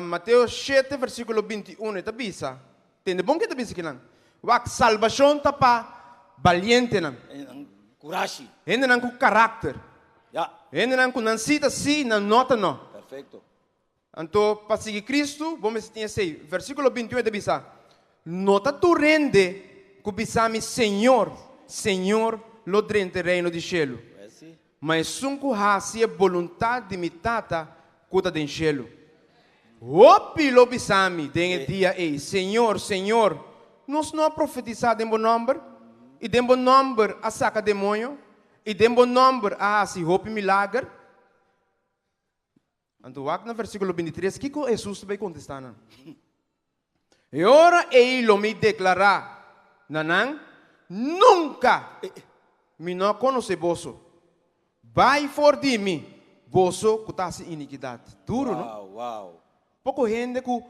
Mateo shete versíkulo 21 e ta bisa, tende bon ke ta bisa kinan, Wak, salbashon ta pa balientenan. Hendenan kurashi. Hendenan ku karakter. Ya. Hendenan ku nan sí ta sí, nan no ta no. Perfekto. Anto, pa sigui Kristu, bo mester tin esei. Versíkulo 21 ta bisa, No ta tur hende ku bisa mi, Señor, Señor, lo drenta e reino di shelu, ma esun ku hasi e boluntat di mi Tata ku ta den shelu. Hopi lo bisa mi den e dia ei, Señor, Señor, nos no a profetisá den bo nòmber? I den bo nòmber a saka demoño? I den bo nòmber a hasi hopi milager? Anto wak na versíkulo 23, kiko Hesus ta bai kontestá nan? E ora ei lo mi deklará na nan, Nunka mi no a konosé boso. Bai for di mi, boso ku ta hasi inikidat. Duru, no? Wow, wow. Poko hende ku,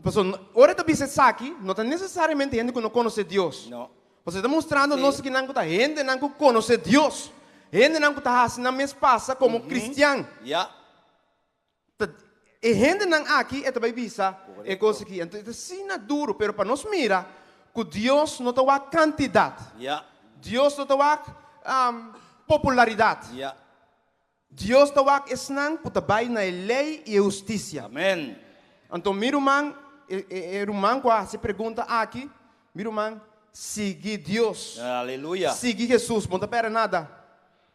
pasobra ora e ta bisa esaki, no ta nesesariamente hende ku no konosé Dios. No. Pasobra e ta mustrando nos kinan ku ta hendenan ku konosé Dios, hendenan ku ta hasi nan mes pasa komo kristian. Ya. Ta e hendenan aki e ta bai bisa e kos aki. Anto e ta asina duru, pero pa nos mira ku Dios no ta wak kantidat. Ya. Dios no ta wak popularidat. Ya. Dios ta wak esnan ku ta bai na e lei i e hustisia. Amen. Anto mi ruman, e ruman ku a hasi e pregunta aki, mi ruman, sigui Dios. Aleluya. Sigui Jesus, bo no ta pèrdè nada.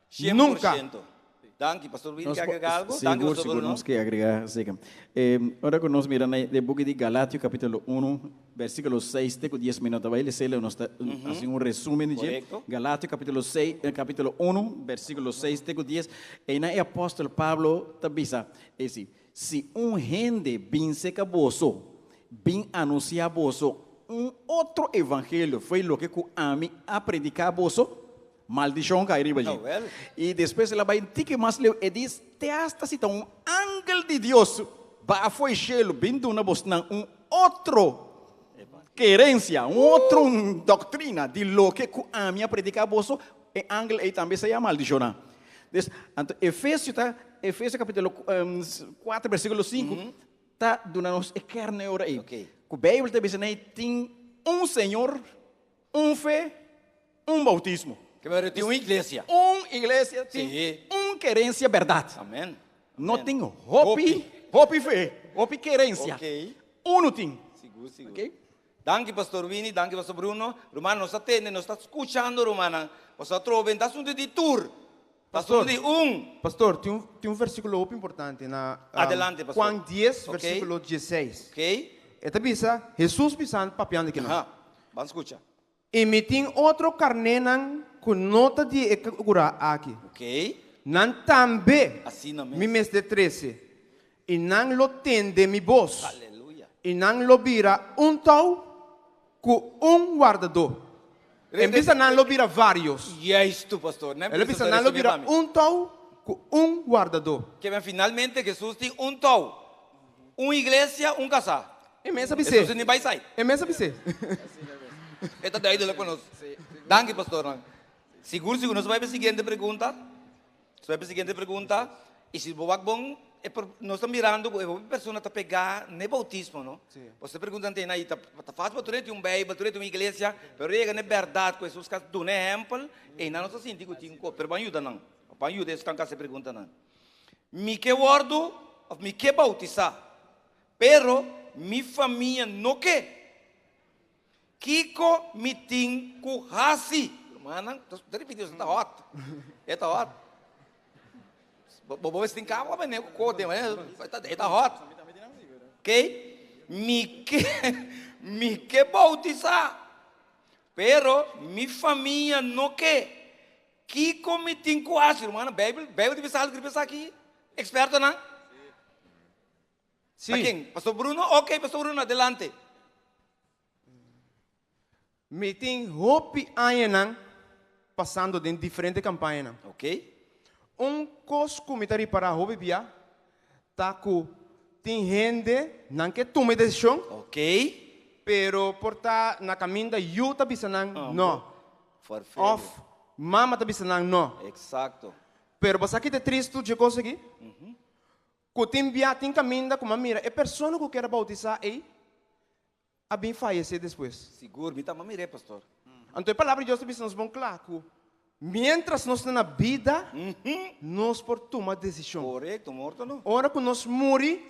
Sien por Nunka. siento. Danki, Pastor Willy, Nos ke po- agrega algo? Danki, Sigur, Pastor sigur, Bruno. nos ke agrega zeker. Ora ku nos mira na e buki di Galatio kapítulo 1, versíkulo 6 te ku 10 mi no ta bai les'e, nos ta hasi un resumen di dje. Korekto. Galatio kapítulo 6, kapítulo 1, versíkulo 6 te ku 10, einan e apòstel Pablo ta bisa, e si, Si un hende bin seka boso, bin anunsiá boso un otro evangelio, fo'i loke ku ami a prediká boso, Maldishon kai riba dje. Awel. I despues el a bai un tiki mas leu, e dis, Te asta si ta un angel di Dios baha fo'i shelu bin duna bosnan un otro kerensia, un otro doktrina di loke ku ami a prediká boso, e angel ei tambe sea maldishoná. Des, anto Efesio ta, Efesio kapitulo 4 bersikulo 5, ta duna nos e kern e ora ei. Ku Beibel ta bisa nei tin un Señor, Un fe, un bautismo. Ke mester tin un iglesia. Un iglesia tin Sí. un kerensia bèrdat. Amen. No tin hopi, hopi fe, hopi kerensia. Ok. Unu tin. Sigur, sigur. Ok. Danki Pastor Winnie, danki Pastor Bruno. Ruman, nos ta tende, nos ta skuchando rumannan. Pasobra atrobe no ta asuntu di tur, ta asuntu di un. Pastor, tin un, tin un versíkulo hopi importante na Adelante, pastor. Juan 10, Ok. versíkulo 16. Ok. E ta bisa, Hesus bisando, papiando kinan. Aha. Ban skucha. I mi tin otro karnénan ku no ta di e kurá aki. Ok. Nan tambe Asina mes. mi mester trese, i nan lo tende mi bos. Aleluya. I nan lo bira un tou ku un wardadó. En bisa nan lo bira vários. Juistu, pastor. El a bisa nan lo bira un tou ku un wardadó. Ke men finalmente Hesus tin un tou, un iglesia, un kasá. E mes a bis'é. Hesus ni bai sai. E mes a bis'é. E ta duidelijk pa nos. Danki, pastornan. Sigur, sigur. Nos bai pa e siguiente pregunta. Nos bai pa e siguiente pregunta. I si bo wak bon, e por, nos ta mirando ku e hopi persona ta pegá n'e boutismo, no? Bo ta pregunta antes na, ta, ta fásil pa tur hende tin un Beibel, tur hende tin un iglesia, pero yega n'e bèrdat ku Hesus ka duna ehèmpel, einan nos ta sinti ku tin ku, pero ban yuda nan. Ban yuda esnan ku hasi e preguntanan. Mi ke wòrdu òf mi ke boutisá, pero mi famia no ke. Kiko mi tin ku hasi? Rumannan, ta ripití, esaki ta hòt. E ta hòt. Bo bo mester tin kaba pa mene ku kote, e ta hòt. Ok? Mi ke, mi ke boutisá, pero mi famia no ke. Kiko mi tin ku hasi? Rumannan, Beibel, Beibel ta bisa algu riba esaki? Ekspertonan? Sí. Pa ken? Pastor Bruno? Ok, Pastor Bruno, adelante. Mi tin hopi añanan pasando den diferente campañanan. Ok. Un cos cu mi ta ripara hopi bia ta cu tin hende nan ke tuma e decision. Ok. Pero por ta na caminda yu ta bisa nan no. Forfeo. Of mama ta bisa nan no. Exacto. Pero bo sa ki ta tristu dje kos aki? Ku tin bia tin kaminda ku mi a mira e persona ku kier a boutisá ei a bin fayesé despues. Sigur, mi tambe a mir'é, pastor. Anto e Palabra di Dios ta bisa nos bon kla ku miéntras nos ta na bida, nos por tuma desishon. Korekto, morto no. Ora ku nos muri,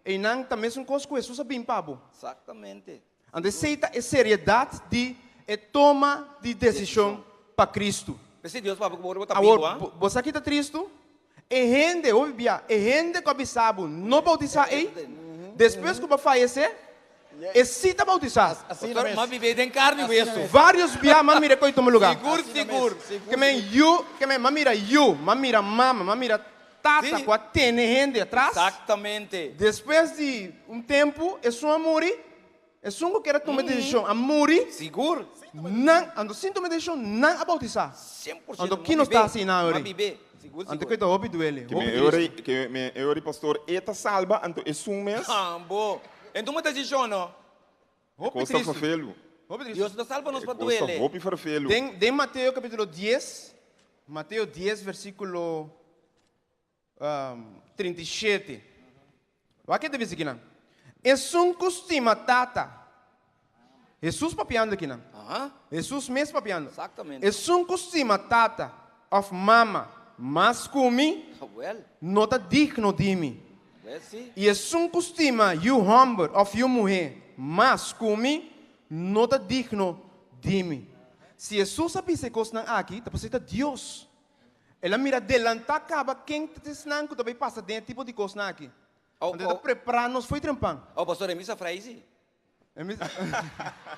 einan ta mesun kos ku Hesus a bin pa bo. Exactamente. Anto esei ta e seriedat di e toma di desishon pa Kristu. P'esei Dios papia ku bo ora bo ta bibu, Awor, bo sa ki ta tristu? E hende, hopi bia, e hende ku a bisa bo no boutisá ei, despues ku bo a fayesé, e sí ta boutisá. Pastor, m'a bib'é den karni i wesu. Vários bia m'a mira e kos ei tuma lugá. Sigur, sigur. Ke men yu, ke men, m'a mira yu, m'a mira mama, m'a mira tata ku a tene hende atras. Exactamente. Despues di un tempu, esun a muri, esun ku kier a tuma e desishon a muri. Sigur. Nan, anto sin tuma e desishon, nan a boutisá. 100%. Anto ki nos ta hasi nan M'a ori? bib'é. Sigur, Anto sigur. ku e ta hopi duele, Ke hopi me ori, tristu. ke me ori pastor, e ta salba, anto esun mes. Ambo. En tuma desishon no. Hopi Kosta tristu. ferfelu. Hopi tristu. Dios no ta salba nos E pa kosta duele. hopi ferfelu. Den, den Mateo kapítulo dies, Mateo dies versíkulo 37. Wak ke ta bisa kinan. Esun ku stima tata. Hesus papiando kinan. Hesus mes papiando. Exactamente. Esun ku stima tata òf mama mas ku mi, Well. no ta digno di mi. Well, si. I esun ku stima yu hòmber òf yu muhé mas ku mi, no ta digno di mi. Si Hesus a bisa e kosnan aki, ta pasobra e ta Dios. El a mira delantá kaba ken ta esnan ku ta bai pasa den e tipo di kosnan aki. Oh, Anto e ta oh. prepará nos fo'i trempan. Oh, pastor, e misa frei si. E misa.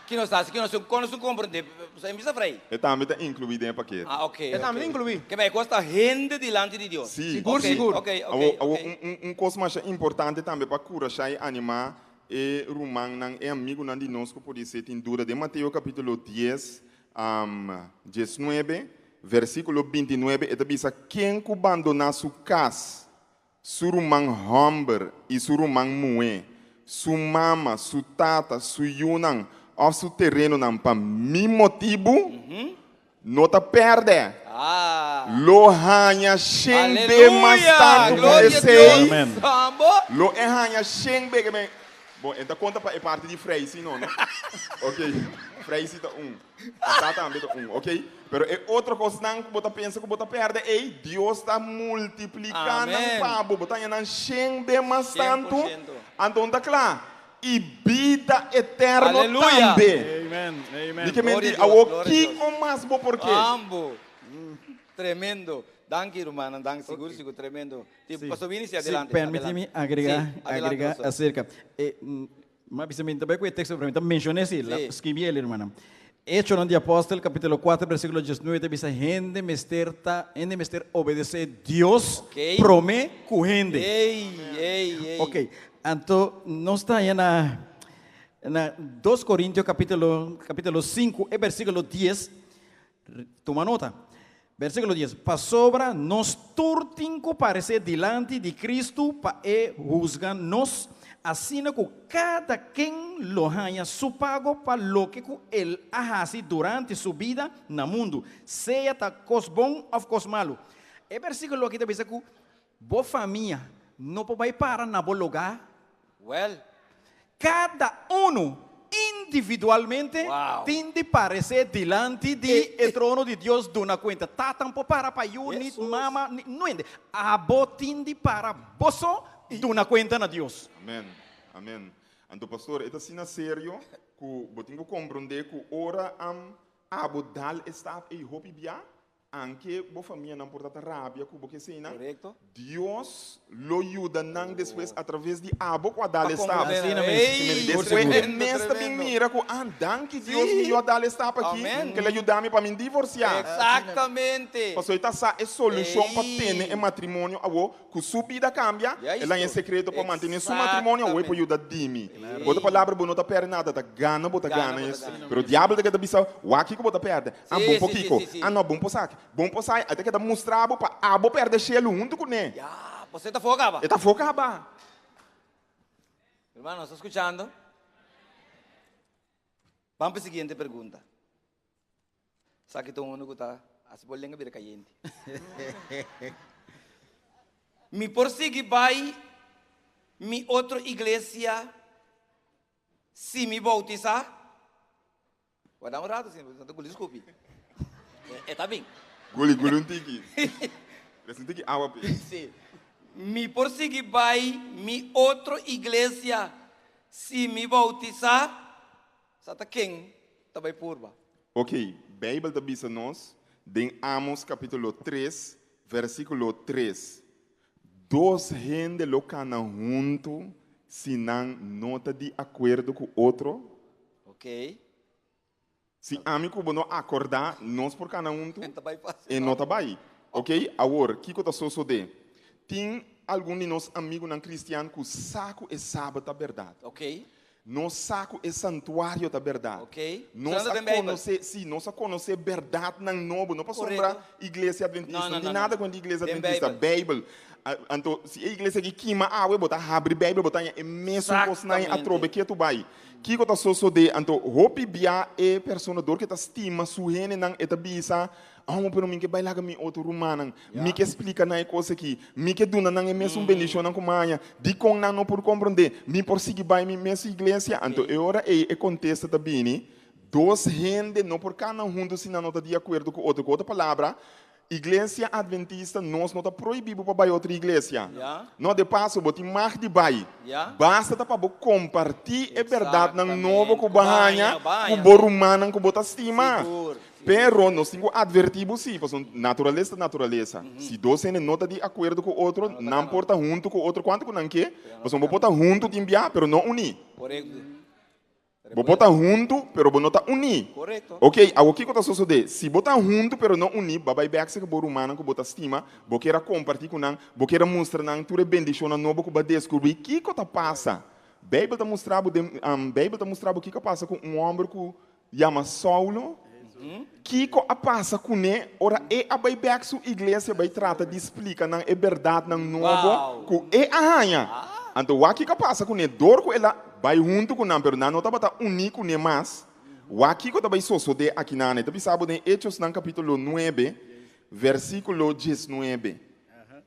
Ki nos ta hasi? Ki nos kon nos komprendé? E misa frei. E tambe ta inkluí den e pakete. Ah, ok. E tambe ta inkluí. Ke bai kos ta hende dilanti di Dios. Sí. Sigur, Ok, sigur. Ok, ok, Awor, awor ok. un, un, un kos masha importante tambe pa kurashá i animá e rumannan, e amigunan di nos ku podisé tin duda. Den Mateo kapítulo dies, 19, versíkulo 29, e ta bisa, Ken ku bandoná su kas, su ruman hòmber i su ruman muhé, su mama, su tata, su yunan òf su terenonan pa mi motibu, no ta pèrdè, lo haña shen be mas tantu ku esei, lo e haña shen be. Bon, e ta konta pa e parti di Freisi no, no? Ok, Freisi ta un, Ata tambe ta un, ok? Pero e otro kosnan ku bo ta pensa ku bo ta pèrdè, ei, Dios ta multipliká nan pa bo, bo ta haña nan shen be mas tantu, anto ta kla, i bida eterno tambe. Di ke men di, awor kiko mas bo por ke? Tremendo. Danki rumannan, danki, sigur sigur tremendo. Sí, Pastor Winnie, sí, Sí, adelante. permití mi adelante. agrega, Sí, adelante, agrega pastor. acerca. Eh, ma bisa mi tambe ku e teksto, pero mi ta menshoné sí, la, Sí. skibi el, hermana. Hechonan di Apòstel, kapítulo 4, versíkulo 19, ta bisa, hende mester ta, hende mester obedesé Dios Ok. promé ku hende. Ey, ey, ey. Ok, anto nos ta haña na, na 2 Korintio kapítulo, kapítulo 5, e versíkulo 10, Tuma nota. Versíkulo dies, Pasobra nos tur tin ku paresé dilanti di Kristu pa e husga nos, asina ku kada ken lo haña su pago pa loke ku el a hasi durante su bida na mundu, sea ta kos bon òf kos malu. E versíkulo aki ta bisa ku bo famia no por bai para na bo lugá. Wèl. Kada unu individualmente Wow. tin di paresé dilanti di e trono di Dios duna kuenta. Tata no por para pa yu, ni mama, ni no hende. Abo tin di para boso duna kuenta na Dios. Amen. Amen. Anto pastor, e ta asina serio ku bo tin ku komprondé ku ora am abo dal e stap ei hopi bia, Anke bo famianan por ta ta rabia ku bo ke eseinan, Korekto. Dios lo yuda nan despues a traves di abo ku a dal Pa e stap. komprendé Asina nan. mes. Ey, Despues e tremendo, mes ta bin tremendo. mira ku, ah, danki Dios Sí. mi yu a dal e stap aki, Amen. ke el a yuda mi pa mi divorsiá. Exactamente. Pasobra e ta sa e solushon pa tene Ey. e matrimonio awo, ku su bida kambia, Ya el a haña e isto. sekreto pa mantené su matrimonio awo e por Exactamente. yuda di mi. Ku otro palabra, bo no ta pèrdè nada, ta gana bo ta Gana gana bo ta es. gana. Pero diabel ta keda bisa, wak kiko bo ta pèrdè. Ah, Sí, bon sí, por sí, kiko. sí, sí. Ah, no, bon por saki. Bon por sai. A ta keda mustra bo pa abo pèrdè shelu huntu kuné. Ya, pues e ta afó kaba. E ta afó kaba. Hermano, nos ta skuchando? Ban pa e siguiente pregunta. Esaki ta un ku ta hasi bo lenga bira kayente. Mi por sigui bai mi otro iglesia si mi boutisá? Warda un rato, si no ta guli skupi. E ta bin. Guli, guli un tiki. Resa un tiki awa p'e. Si. Mi por sigui bai mi otro iglesia si mi boutisá? Sa ta ken ta bai purba? Ok, Beibel ta bisa nos den Amos kapítulo 3, versíkulo 3, Dos hende lo kana huntu si nan no ta di akuerdo ku otro? Ok. Si ami ku bo no akordá, nos por kana huntu? E ta bai fásil, E no ta bai. Ok, awor, kiko ta sosodé? Tin algun di nos amigunan kristian ku sa ku e sabat ta bèrdat. Ok. Nos sa ku e santuario ta bèrdat. Ok. Nos Sa a den Bijbel. konosé, sí, nos a konosé bèrdatnan nobo, no pasobra Korekto. Iglesia Adventista, No, no, no tin no, no, nada no. ku di Iglesia Den Adventista, Bijbel. Bijbel. A- Anto, si e iglesia aki kima awe, bo ta habri Bijbel, bo ta haña e mesun kosnan Exactamente. atrobe ketu bai. Kiko ta sosodé? Anto, hopi bia e persona dor ke ta stima su hendenan, e ta bisa, Oh, pero mi ke bai laga mi otro rumannan. Mi ke splika nan e kos aki. Mi ke duna nan e mesun bendishonnan ku mi a haña. Dikon nan no por komprondé? Mi por sigui bai mi mes iglesia? Anto e ora ei e kontesta ta bini, Dos hende no por kana huntu si nan no ta di akuerdo ku otro. Ku otro palabra, Iglesia Adventista nos no ta prohibí bo pa bai otro iglesia. No, de paso bo tin mag di bai. Basta ta pa bo kompartí e bèrdatnan nobo ku bo a haña ku bo rumannan ku bo ta stima. Pero nos tin ku atvertí bo sí, pasobra naturalesa ta naturalesa. Si dos hende no ta di akuerdo ku otro, nan por ta huntu ku otro kuantu ku nan ke, pasobra bo por ta huntu tin bia, pero no uní. Bo por ta huntu, pero bo no ta uní. Oké, awor kiko ta sosodé? Si bo ta huntu pero no uní, bo a bai bèk serka bo rumannan ku bo ta stima, bo kier a kompartí ku nan, bo kier a mustra nan tur e bendishonnan nobo ku bo a deskubrí. Kiko ta pasa? Beibel ta mustra bo den, Beibel ta mustra bo kiko a pasa ku un hòmber ku Yama Saulo? Kiko a pasa kuné ora e a bai bèk su iglesia bai trata di splika nan e bèrdatnan nobo ku e a haña? Anto wak kiko a pasa kuné dor ku el a bai huntu ku nan pero nan no tabata uní kuné mas. Wak kiko ta bai sosodé akinan. E ta bisa bo den Hechosnan kapítulo nuebe, versíkulo diesnuebe.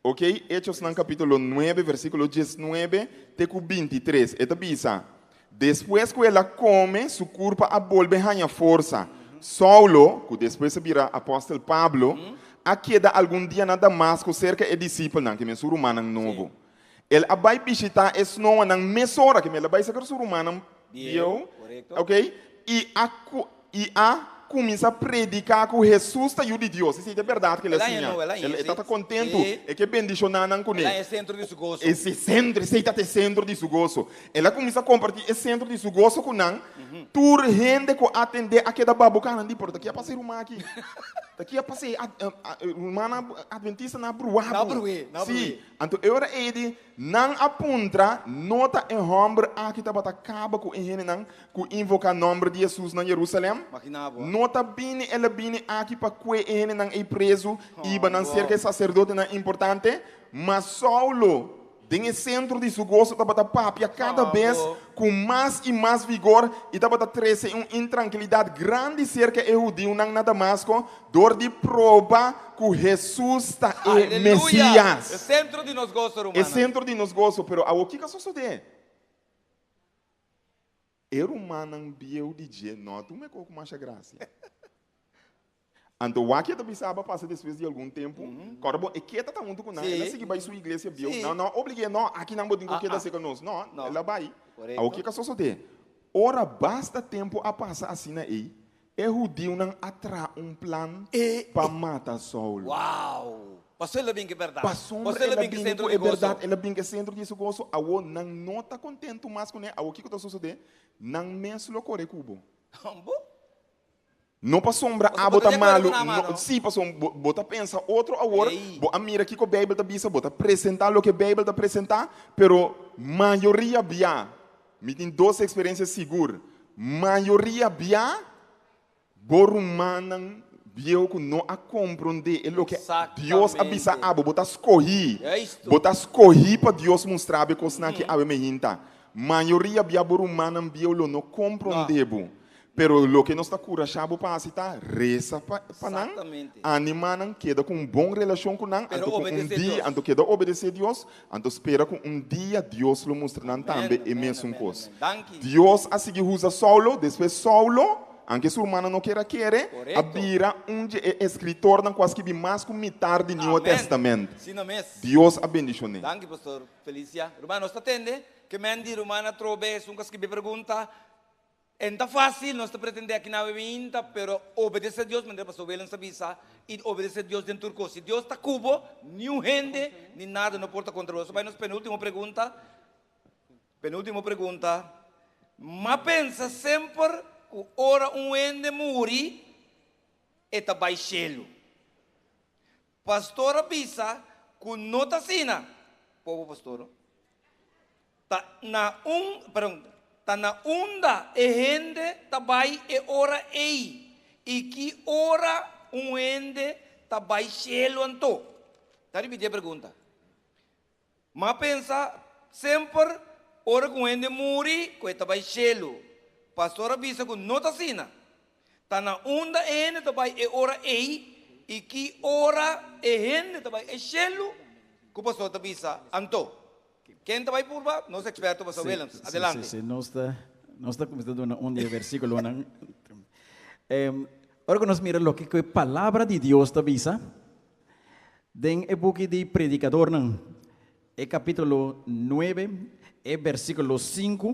Oke, Hechosnan kapítulo nuebe, versíkulo diesnuebe te ku bintitres. E ta bisa, Despues ku el a kome, su kurpa a bolbe haña forsa. Saulo, ku despues a bira apòstel Pablo, a keda algun dia na Damasko serka e disipelnan, ke men su rumannan nobo. El a bai bishitá e snoanan mesora, ke men el a bai serka su rumannan bieu, oke, i a i a kuminsá prediká ku Hesus ta Yu di Dios. Esei ta e bèrdat ku el a siña. El e tabata kontentu, e ke bendishoná nan kuné. Esei sentro, esei tabata e sentro di su goso. El a kuminsá kompartí e sentro di su goso ku nan. Tur hende ku a tend'é a keda babuká. Nan di, Pero ta ki a pasa e ruman aki? Ta ki a pasa e rumannan adventistanan a bruá bo? Sí. Anto e ora ei di, Nan a puntra, No ta e hòmber aki tabata kaba ku e hendenan ku invoká nòmber di Hesus na Yerusalèm? No ta bini el a bini aki pa kue e hendenan ei prezu i hiba nan serka e saserdotenan importante? Ma Saulo, den e sentro di su goso, tabata papia kada bes ku mas i mas vigor i tabata trese un intrankilidat grandi serka e hudiunan na Damasko dor di proba ku Hesus ta e Mesias. E sentro di nos goso, E sentro di nos goso. Pero awor kiko a sosodé? E rumannan bieu di dje no a tuma e kos ku masha grasia. Anto wak e ta bisa aba pasa despues di algun tempu, kòrda bo e keda ta huntu ku nan, el a sigui bai su iglesia bieu, nan no a oblig'é, no, aki nan bo tin ku keda serka nos, no, el a bai. Awor kiko a sosodé? Ora basta tempu a pasa asina ei, e hudiunan a traha un plan pa mata Saulo. Pasobra el a bini ku e bèrdat, el a bin ku e sentro di su goso, awor nan no ta kontentu mas kuné, awor kiko ta sosodé? Nan mes lo kore ku bo. No pasobra abo ta malu, no, sí, pasobra bo, bo ta pensa otro awor, bo a mira kiko Beibel ta bisa, bo ta presentá loke Beibel ta presentá, pero mayoria bia, mi tin dos eksperensia sigur, mayoria bia bo rumannan bieu ku no a komprondé e loke Dios a bisa abo, bo ta skohí, bo ta skohí pa Dios mustra bo e kosnan ki awe mehinta. Mayoria bia bo rumannan bieu lo no komprondé bo. Pero loke nos ta kurashá bo pa hasi ta resa pa pa nan, Exactamente. animá nan, keda ku un bon relashon ku nan, Pero anto ku un obedesé dia, Dios. anto keda obedesé Dios, anto spera ku un dia Dios lo mustra nan Amèn, tambe e amèn, mesun amèn, kos. amèn. Danki. Dios a sigui usa Saulo, despues Saulo, anke su rumannan no kier a kere, a Korekto. bira un dje e eskritornan ku a skibi mas ku mitar di Nieuwe Amèn. Testament. Asina mes. Dios a bendishon'é. Danki, Pastor Felicia. Ruman, nos ta tende ke men di ruman atrobe esun ku a skibi e pregunta. En ta fácil, nos ta pretendé aki na winta, pero obedecé Dios, manera Pastor Willem sa bisa, i obedecé Dios den tur cos. Si Dios ta cu bo, niun hende ni nada no por ta contra bo. Nos ta bai nos penúltimo pregunta. Penúltimo pregunta. M'a pensa semper cu ora un hende muri, e ta bai shelu. Pastor a bisa cu no ta asina. Pobo pastor. Ta na un, perdon, ta na unda e hende ta bai e ora ei? I ki ora un hende ta bai shelu anto? Ta ripiti e pregunta. M'a pensa semper ora ku un hende muri ku e ta bai shelu. Pastor a bisa ku no ta asina. Ta na unda e hende ta bai e ora ei i ki ora e hende ta bai e shelu ku pastor ta bisa anto. Ken ta bai purba? Nos eksperto Pastor Willems. Adelante. Sí, sí, nos ta, nos ta kuminsá duna un di e versíkulonan. Ora ku nos mira loke ku e Palabra di Dios ta bisa den e buki di Predikadornan, e kapítulo nuebe, e versíkulo sinku,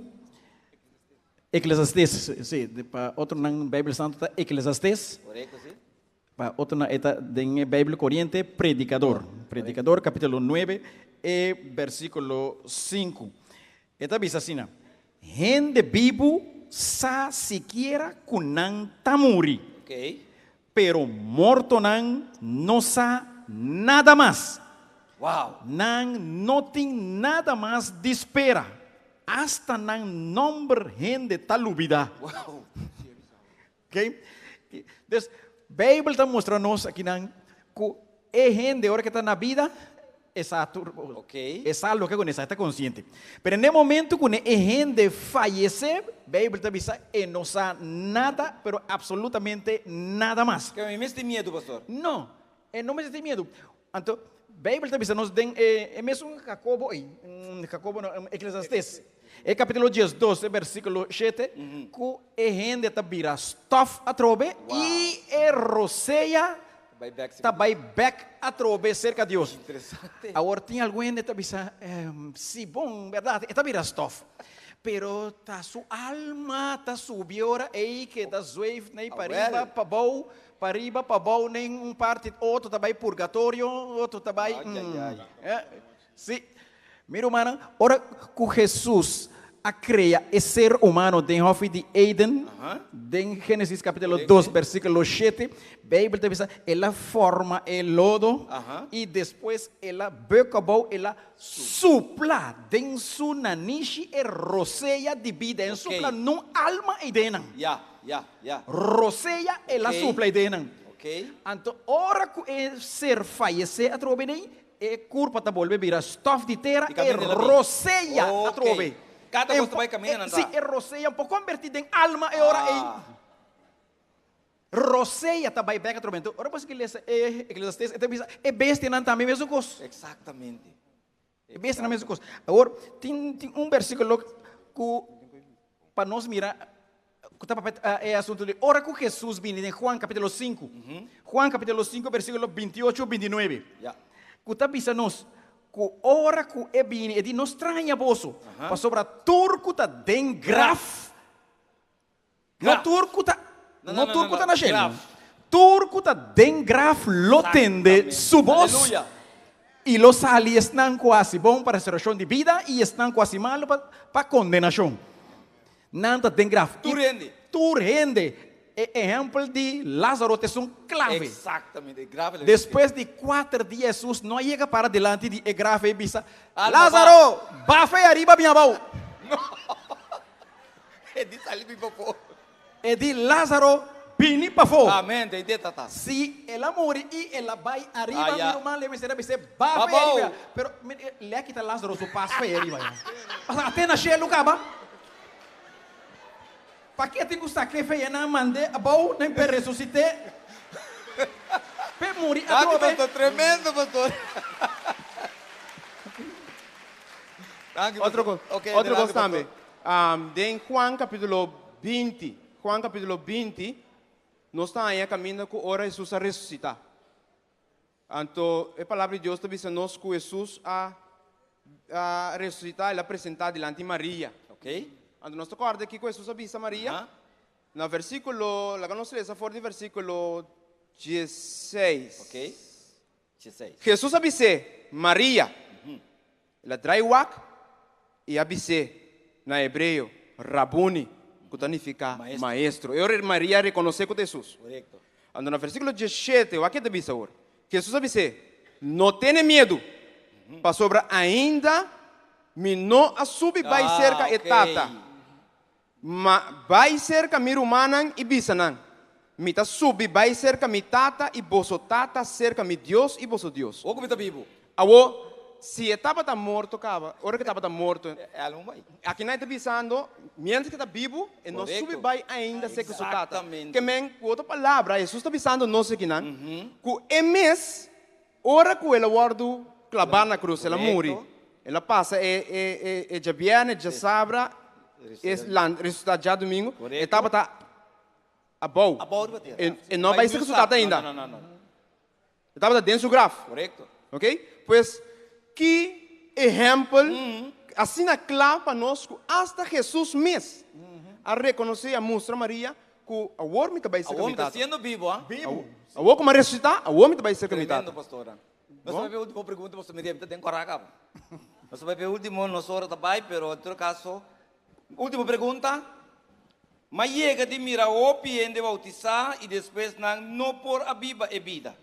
Eklesiastés, sí, pa otronan Beibel Santu ta Eklesiastés. Korekto, sí. Pa otronan e ta den e Beibel Koriente, Predikador. Predikador kapítulo nuebe, e versíkulo sinku. E ta bisa asina, Hende bibu sa sikiera ku nan ta muri, Oké. pero mortonan no sa nada mas. Wow! Nan no tin nada mas di spera, asta nan nòmber hende ta lubidá. Wow! Ok? Dus, Beibel ta mustra nos akinan ku e hende ora ke ta na bida, e sa tur, Ok. e sa loke ku e sa, e ta konsiente. Pero na e momento ku e hende fayesé, Beibel ta bisa e no sa nada, pero absolutamente nada mas. Ke mi mes tin miedu, pastor. No, e no mester tin miedu. Anto, Beibel ta bisa nos den e e mesun Jakobo ei, Jakobo no, Eklesiastes, e kapítulo diesdos, e versíkulo shete, ku e hende ta bira stòf atrobe i e rosea ta bai bèk atrobe serka Dios. Awor tin algun hende ta bisa, Si, bon, bèrdat, e ta bira stòf, pero ta su alma ta subi ora ei keda zweef nei pariba, pabou, Pariba, pabou, nen un parti, otro ta bai purgatorio, otro ta bai. Sí. Mi rumannan, ora ku Hesus a krea e ser humano den hòfi di Eden, den Génesis kapítulo dos, versíkulo shete, Beibel ta bisa, El a forma e lodo i despues el a bek abou, el a supla den su nanishi e rosea di bida, el supla nun alma ei den nan. Ya, ya. Rosea el a Ok. supla e denan. Ok. Anto ora ku e ser fayesé atrobe den, e kurpa ta bolbe bira stòf di tera, I e kaminda el a bin. rosea Ok. atrobe. Kada E kos ta bai kaminda nan ta. Sí, e rosea por kombertí den alma e ora ei. Ah. Rosea ta bai bèk atrobe. Anto ora bo sigui lesa e Eklesiastés, e ta bisa e bestianan tambe mesun kos. Eksaktamente. E bestianan na mesun kos. Awor, tin tin un versíkulo ku pa nos mira ku ta papia e asuntu di ora ku Hesus bini den Juan kapítulo sinku. Juan kapítulo sinku versíkulo binti ocho binti nuebe. Ku ta bisa nos ku ora ku e bini e di no straña boso pasobra tur ku ta den graf No tur ku ta no tur ku ta na shelu. Tur ku ta den graf lo tende su bos i lo sali esnan ku hasi bon pa restourashon di bida i esnan ku hasi malu pa pa kondenashon. Nan ta den graf. Tur hende. Tur hende. E ehèmpel di Lázaro ta esun klave. Eksaktamente. Graf el a Despues di kuater dia Hesus no a yega para dilanti di e graf ei bisa, Alma, Lázaro, bafa ei ariba bin abou. E di sali bin pafó. E di Lázaro, Bini pafó. Amen, den de tata. Si el a muri i el a bai ariba, Ah, ya. mi ruman le mester a bis'é, Ba fe Babou. ariba. Pero mi, le a kita Lázaro su pas fe ariba ya. Pasobra ate na shelu kaba. Pa ke tin ku sak'é fe ya nan mand'é abou nan p'e resusit'é p'e muri Danki atrobe? pastor, tremendo pastor. Danki Otro pastor. kos, Ok, otro adelante kos tambe. pastor. Um, den Juan kapítulo 20, Juan kapítulo 20, nos ta haña kaminda ku ora Hesus a resusitá. Anto e Palabra di Dios ta bisa nos ku Hesus a a resusitá, el a presentá dilanti Maria. Ok. Anto nos ta kòrda kiko Hesus a bisa Maria? Aha. Na versíkulo, laga nos lesa for di versíkulo diesseis. Ok. Diesseis. Hesus a bis'é, Maria. El a drai wak i a bis'é na hebreo, Rabuni, ku ta nifiká Maestro. maestro. E ora Maria a rekonosé ku ta Hesus. Korekto. Anto na versíkulo diesshete, wak ke ta bisa awor. Hesus a bis'é, No tene miedu, pasobra ainda mi no a subi bai Ah, serka e ok. Tata. Ma bai serka mi rumannan i bisa nan, Mi ta subi bai serka mi Tata i boso Tata, serka mi Dios i boso Dios. Awor ku mi ta bibu. Awor, si e tabata morto kaba, ora ku e tabata morto, E alma bai. akinan e ta bisando, miéntras ku e ta bibu, e no Korekto. subi bai ainda serka su Tata. Eksaktamente. Ke men, ku otro palabra, Hesus ta bisando nos akinan, ku e mes, ora ku el a wòrdu klabá na krus, el a muri, Korekto. el a pasa e e e e djabièrnè, djasabra, e lan resusitá djadumingu, e Korekto. tabata abou. Abou riba tera. E e no a bai serka su tata ainda. No, no, no, no. E tabata den su graf. Korekto. Ok? Pues, ki ehèmpel asina kla pa nos ku asta Hesus mes a rekonosé i a mustra Maria ku awor mi ta bai serka Awor mi mi ta tata. siendo bibo, ah. Bibu. Awor ku mi a resusitá, awor mi ta bai serka mi Tremendo, tata. pastora. Nos ta bai p'e último pregunta, pasobra mi ta den kòrá kaba. Nos ta bai p'e último, nos ora ta bai, pero en todo kaso, último pregunta. M'a yega di mira hopi hende bautisá i despues nan no por a biba e bida.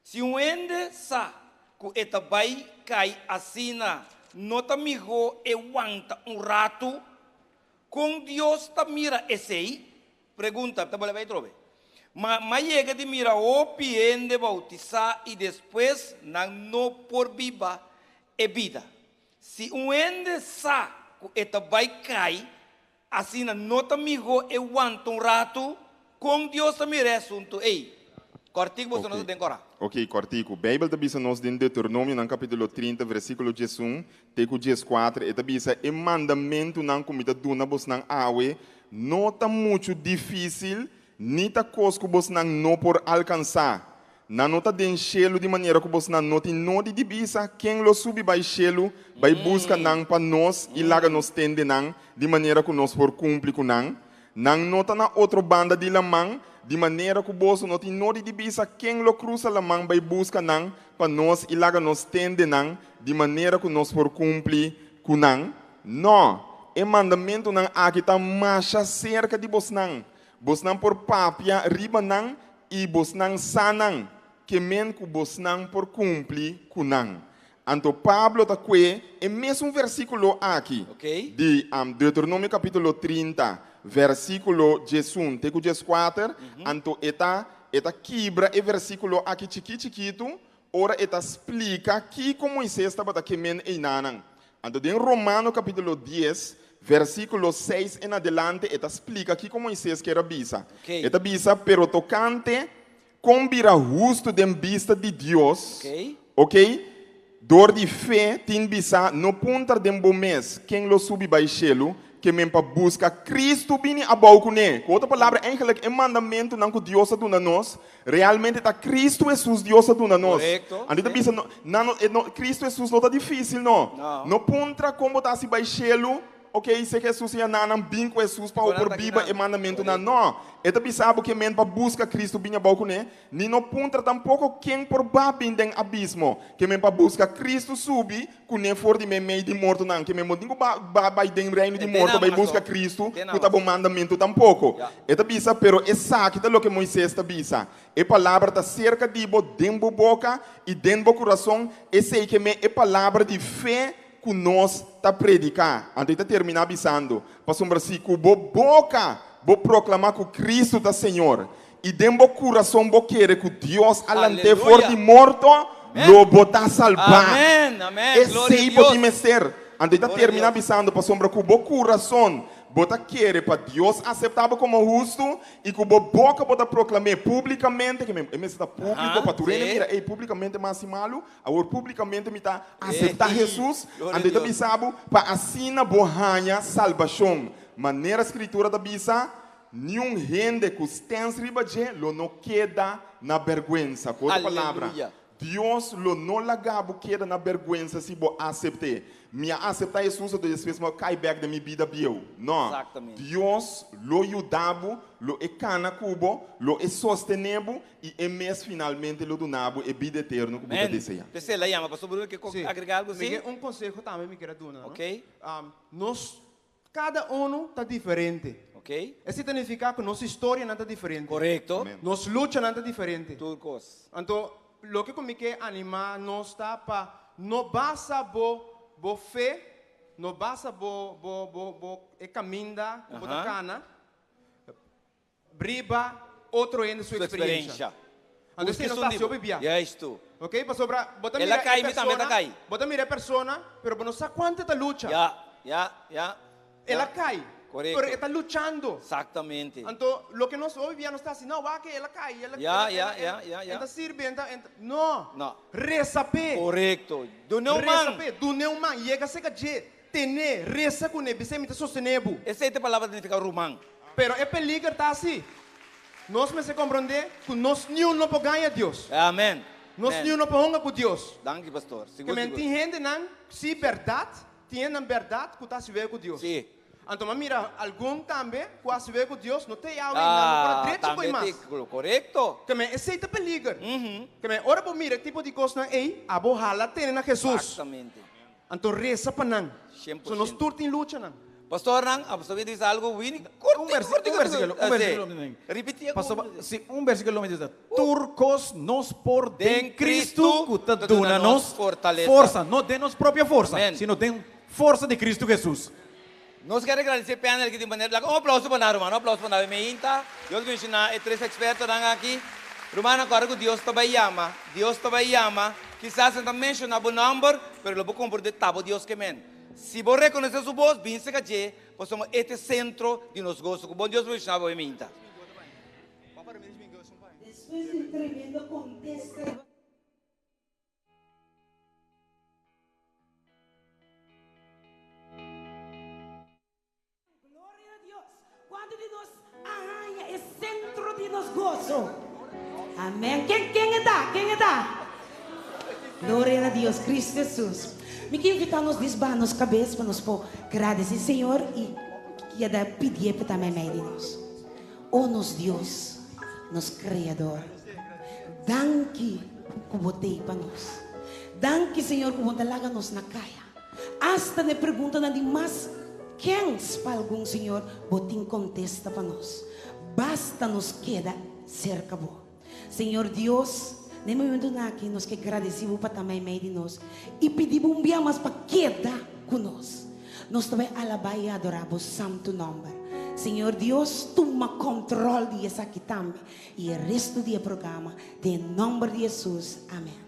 Si un hende sa ku e ta bai kai asina, no ta mihó e wanta un ratu? Kon Dios ta mira esei? Pregunta, ta bolbe bai atrobe. Ma m'a yega di mira hopi hende bautisá i despues nan no por biba e bida. Si un hende sa ku e ta bai kai Asina no ta mihó e wanta un ratu? Kon Dios ta mira e asuntu ei? Kòrtiku boso no ta den kòrá. Ok, kòrtiku. Beibel ta bisa nos den Deuteronomionan kapítulo 30, versíkulo 11 te ku 14, e ta bisa, E mandamentunan ku mi ta duna bosnan awe no ta muchu difísil ni ta kos ku bosnan no por alkansá. Nan no ta den shelu di manera ku bosnan no tin nodi di bisa, Ken lo subi bai shelu bai buska nan pa nos i laga nos tende nan di manera ku nos por kumpli ku nan? Nan no ta na otro banda di laman di manera ku boso no tin nodi di bisa, Ken lo krusa laman bai buska nan pa nos i laga nos tende nan di manera ku nos por kumpli ku nan? Nò, e mandamentunan aki ta masha serka di bosnan. Bosnan por papia riba nan I bosnan sa nan, ke men ku bosnan por kumpli ku nan. Anto Pablo ta kue e mesun versíkulo aki di Deuteronomio kapítulo 30, versíkulo 11 te ku 14, anto e ta e ta kibra e versíkulo aki chikí chikitu ora e ta splika kiko Moises tabata ke men einanan. Anto den Romano kapítulo 10, versíkulo 6 en adelante e ta splika kiko Moises kier a bisa. E ta bisa, Pero tokante kon bira hustu den bista di Dios, ok, dor di fe tin bisa, no puntra den bo mes ken lo subi bai shelu, ke men pa buska Kristu bini abou kuné. Ku otro palabra, eigenlijk e mandamentunan ku Dios a duna nos, Realmente ta Cristo Hesus Dios a duna nos. Correcto, Anto ta sí. bisa no, nan no, e no, Cristo Hesus no ta difícil no. No. No puntra con bo ta haci bay shelu, ok, si Hesus ya nan nan bin cu Hesus pa bo Con nan por ta biba kinan. e mandamentonan. Correcto. No. E ta bisa bo ke men pa busca Cristo bin abao cune, ni no puntra tampoco ken por ba bin den abismo, ke men pa busca Cristo subi Kuné for di meimei di mortonan, ke men bo tin ku ba ba bai den reino di E morto bai den buska Amazon. Kristu, Den ku ta bo Amazon. mandamentu tampoko. Ya. E ta bisa, Pero esaki ta loke Moises ta bisa, E palabra ta serka di bo, den bo boka i den bo kurason, esei ke men e palabra di fe ku nos ta prediká. Anto e ta terminá bisando, Pasobra si ku bo boka bo proklamá ku Kristu ta Señor, I den bo kurason bo kere ku Dios a lant'é for Aleluya. di morto, Amen. lo bo ta salbá. Amen, amen. Gloria Esei a bo Dios. tin mester. Anto e ta Gloria a terminá Dios. bisando, Pasobra ku bo kurason bo ta kere pa Dios aseptá bo komo hustu i ku bo boka bo ta proklam'é públikamente, ke men e mester ta públiko pa tur hende mira, ey, públikamente mi a hasi malu, awor públikamente mi ta aseptá Hesus, anto e ta bisa bo pa asina bo haña salbashon. Manera Skritura ta bisa, Niun hende ku stèns riba dje lo no keda na bèrgwensa. Ku otro palabra, Dios lo no laga bo keda na bèrgwensa si bo asept'é. Mi a aseptá Hesus anto despues mi a kai bèk den mi bida bieu. No. Dios lo yuda bo, lo e kana ku bo, lo e sostené bo i e mes finalmente lo duna bo e bida eterno ku bo ta deseá. P'esei el a yama Pastor Bruno ke agrega algu Si. Un konseho tambe mi kier a duna, no? Nos Kada unu ta diferente. Esei ta nifiká ku nos historianan ta diferente. Nos luchanan ta diferente. Tur kos. Anto, loke ku mi ke animá nos ta pa no basa bo bo fe, no basa bo bo bo bo e kaminda ku bo ta kana riba otro hende su eksperiencia. Anto esei no ta hasi hopi bia. Ok, pasobra bo ta mira e persona, bo ta mira e persona, pero bo no sa kuantu e ta lucha. El a kai, pero e ta luchando. Anto loke nos hopi bia nos ta hasi, no, wak el a kai, el a, e ta sirbi, e ta, no. Resa p'e. Resa p'e, dun'é un man, yega serka dje, Tene, resa ku ne, bis'é mi ta sostené bo. Esei ta e palabra ta nifiká ruman. Pero e peliger ta asi, nos mester komprondé ku nos niun no por gaña Dios. Amen. Nos niun no por honga ku Dios. Danki, pastor. Sigur, sigur. Ke men tin hendenan, si bèrdat, tin hendenan bèrdat ku ta hasi wega ku Dios. Si. Anto m'a mira algun tambe ku hasi wega ku Dios, no ta yawe nan no por a drecha ku e mas. Tambe korekto. Ke men esei ta peliger. Ke men ora bo mira e tipo di kosnan ei, abo hala tene na Hesus. Eksaktamente. Anto resa pa nan. So nos tur tin luchanan. Pastornan, a pastor bisa algo wini korti, korti, Un versikulo, un versikulo mi tin. Ripiti e Pasobra si un versikulo mi ta tur kos nos por den Kristu ku ta duna nos forsa, no den nos propio forsa, sino den forsa di Kristu Hesus. Nos kier agradece panel aki di manera, laga un aplauso pa nan ruman, un aplauso pa nan. Mi hinta, Dios bendiciona e tres expertonan aki. Rumannan corda cu Dios ta bay yama, Dios ta bay yama, kisas nan ta menciona bo nomber, pero lo bo comprende ta bo Dios ke men. Si bo reconoce su bos, bin cerca dje, pasobra e ta e centro di nos goso. Cu bon Dios bendiciona bo, mi hinta. Despues di un tremendo contesta. Gloria na Dios! Cuanto di nos a haña e centro di nos goso? Amen. Ken, ken e ta? Ken e ta? Gloria na Dios, Cristo Jesus. Mi ke invita nos disbaha nos cabes pa nos por gradeci Señor y keda pidié pa ta meimei di nos. O nos Dios, nos Creador, danki cu bo t'ei pa nos. Danki, Señor, cu bo ta laga nos na caya. Asta n'e preguntanan di mas kens pa algun, Señor, bo tin contesta pa nos. Basta nos keda cerca bo. Señor Dios, n'e momentunan aki nos ke gradeci bo pa ta meimei di nos y pidi bo un bia mas pa keda cu nos. Nos ta bai alabá i adorá bo santu nòmber. Señor Dios, tuma kòntròl di esaki tambe i e restu di e programa, den e nòmber di Hesus, amèn.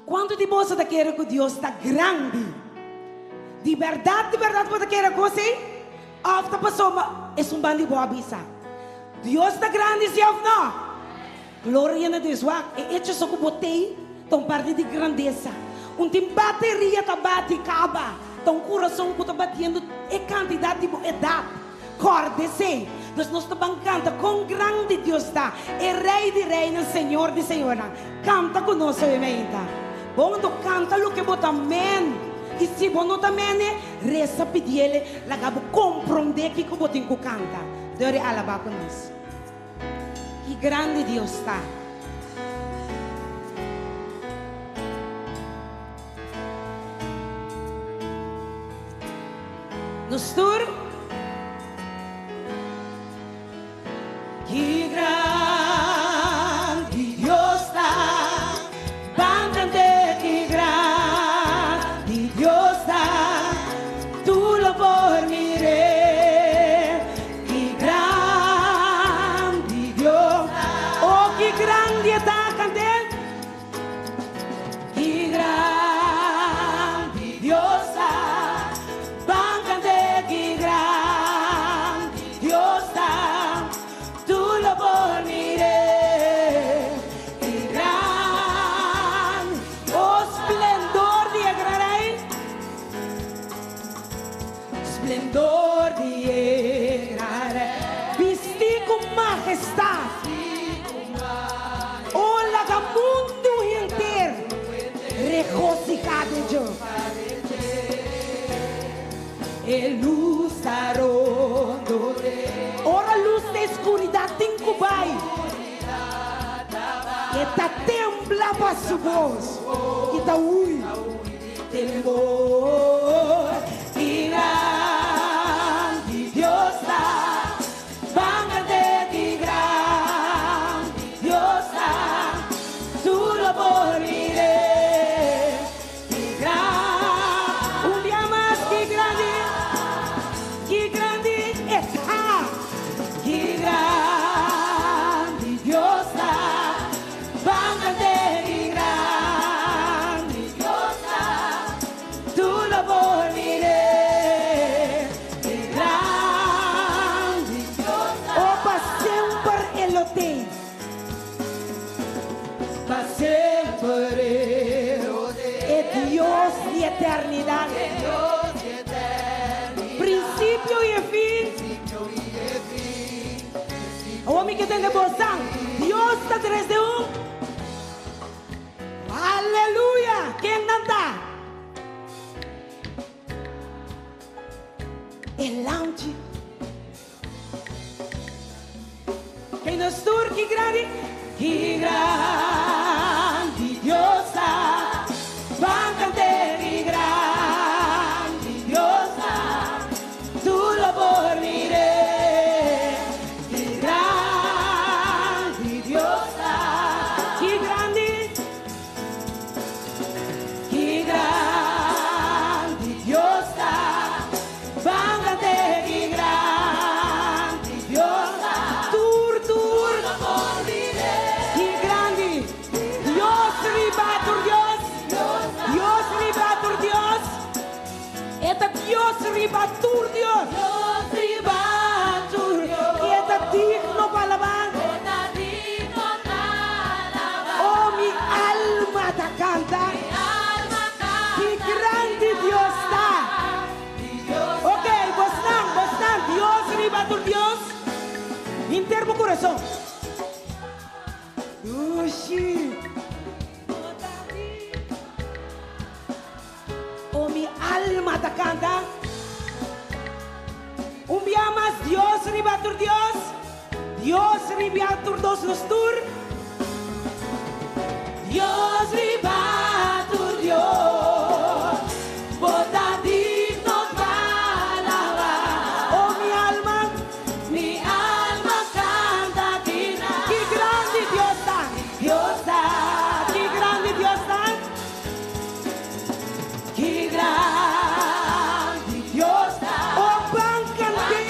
Kuantu di boso ta kere ku Dios ta grandi? Di bèrdat, di bèrdat bo ta kere kos ei? Òf ta pasobra esun ban di bo a bisa? Dios ta grandi, si òf nò? Gloria na Dios. Wak, e echo so ku bo tei ta un parti di grandesa. Un tin bateria ta bati kaba, ta un kurason ku ta batiendo e kantidat di bo edat. Kòrda esei. Dus nos ta ban kanta kon grandi Dios ta, e Rei di reinan, Señor di señornan. Kanta ku nos awe mainta. Bon, anto kanta loke bo ta men. I si bo no ta mene, resa pidiele laga bo komprondé kiko bo tin ku kanta. Dor e alabá ku nos. Ki grandi Dios ta! Nos tur. Ki grandi.. Dios ta, ban cant'é ki grandi Dios ta, tur lo por mir'é. Ki grandi Dios ta. Oh, ki grandi e ta, cant'é. Ki grandi Dios ta, ban cant'é ki grandi. Splendor di e gran Rei. Bistí ku mahestat. O laga mundu henter regosihá den dje. E lus ta rondon'é. Ora lus den skuridat tin ku bai. E ta tembla pa su bos i ta hui. Temor di grandi Dios ta, bangante di grandi Dios ta, tur lo por mir'é. Ki gran, un bia mas, ki grandi, ki grandi e ta. Ki grandi Dios ta, bangante di grandi Dios ta, tur lo por mir'é. Ki grandi Dios ta. Oh, pa semper e lo t'ei. Pa semper e Dios di eternidat. Prinsipio i e fin. Awor mi ke tende bosan. Dios ta tres den un. Aleluya! Ken nan ta? E lamchi. Kei nos tur ki grandi, ki grandi Dios ta, ban kant'é ki grandi Dios ta, tur lo por mir'é, ki grandi Dios ta, ki grandi. Ki grandi Dios ta, bangante ki grandi Dios ta. Tur tur ki grandi Dios riba tur Dios, Dios riba tur Dios, e ta Dios riba tur Dios. Riba tur i e ta digno pa alabá. Oh, mi alma ta canta. Ki grandi Dios ta. Ok, bosnan, bosnan, Dios riba tur Dios. Hinter bo curason. Dushi. Oh, mi alma ta canta. Un bia mas, Dios riba tur Dios. Dios riba tur dos nos tur. Dios riba tur Dios. Bo ta digno pa alaba. Oh, mi alma. Mi alma canta ki Ki grandi Dios ta. Dios ta. Ki grandi Dios ta. Ki grandi Dios ta. Oh ban cant'é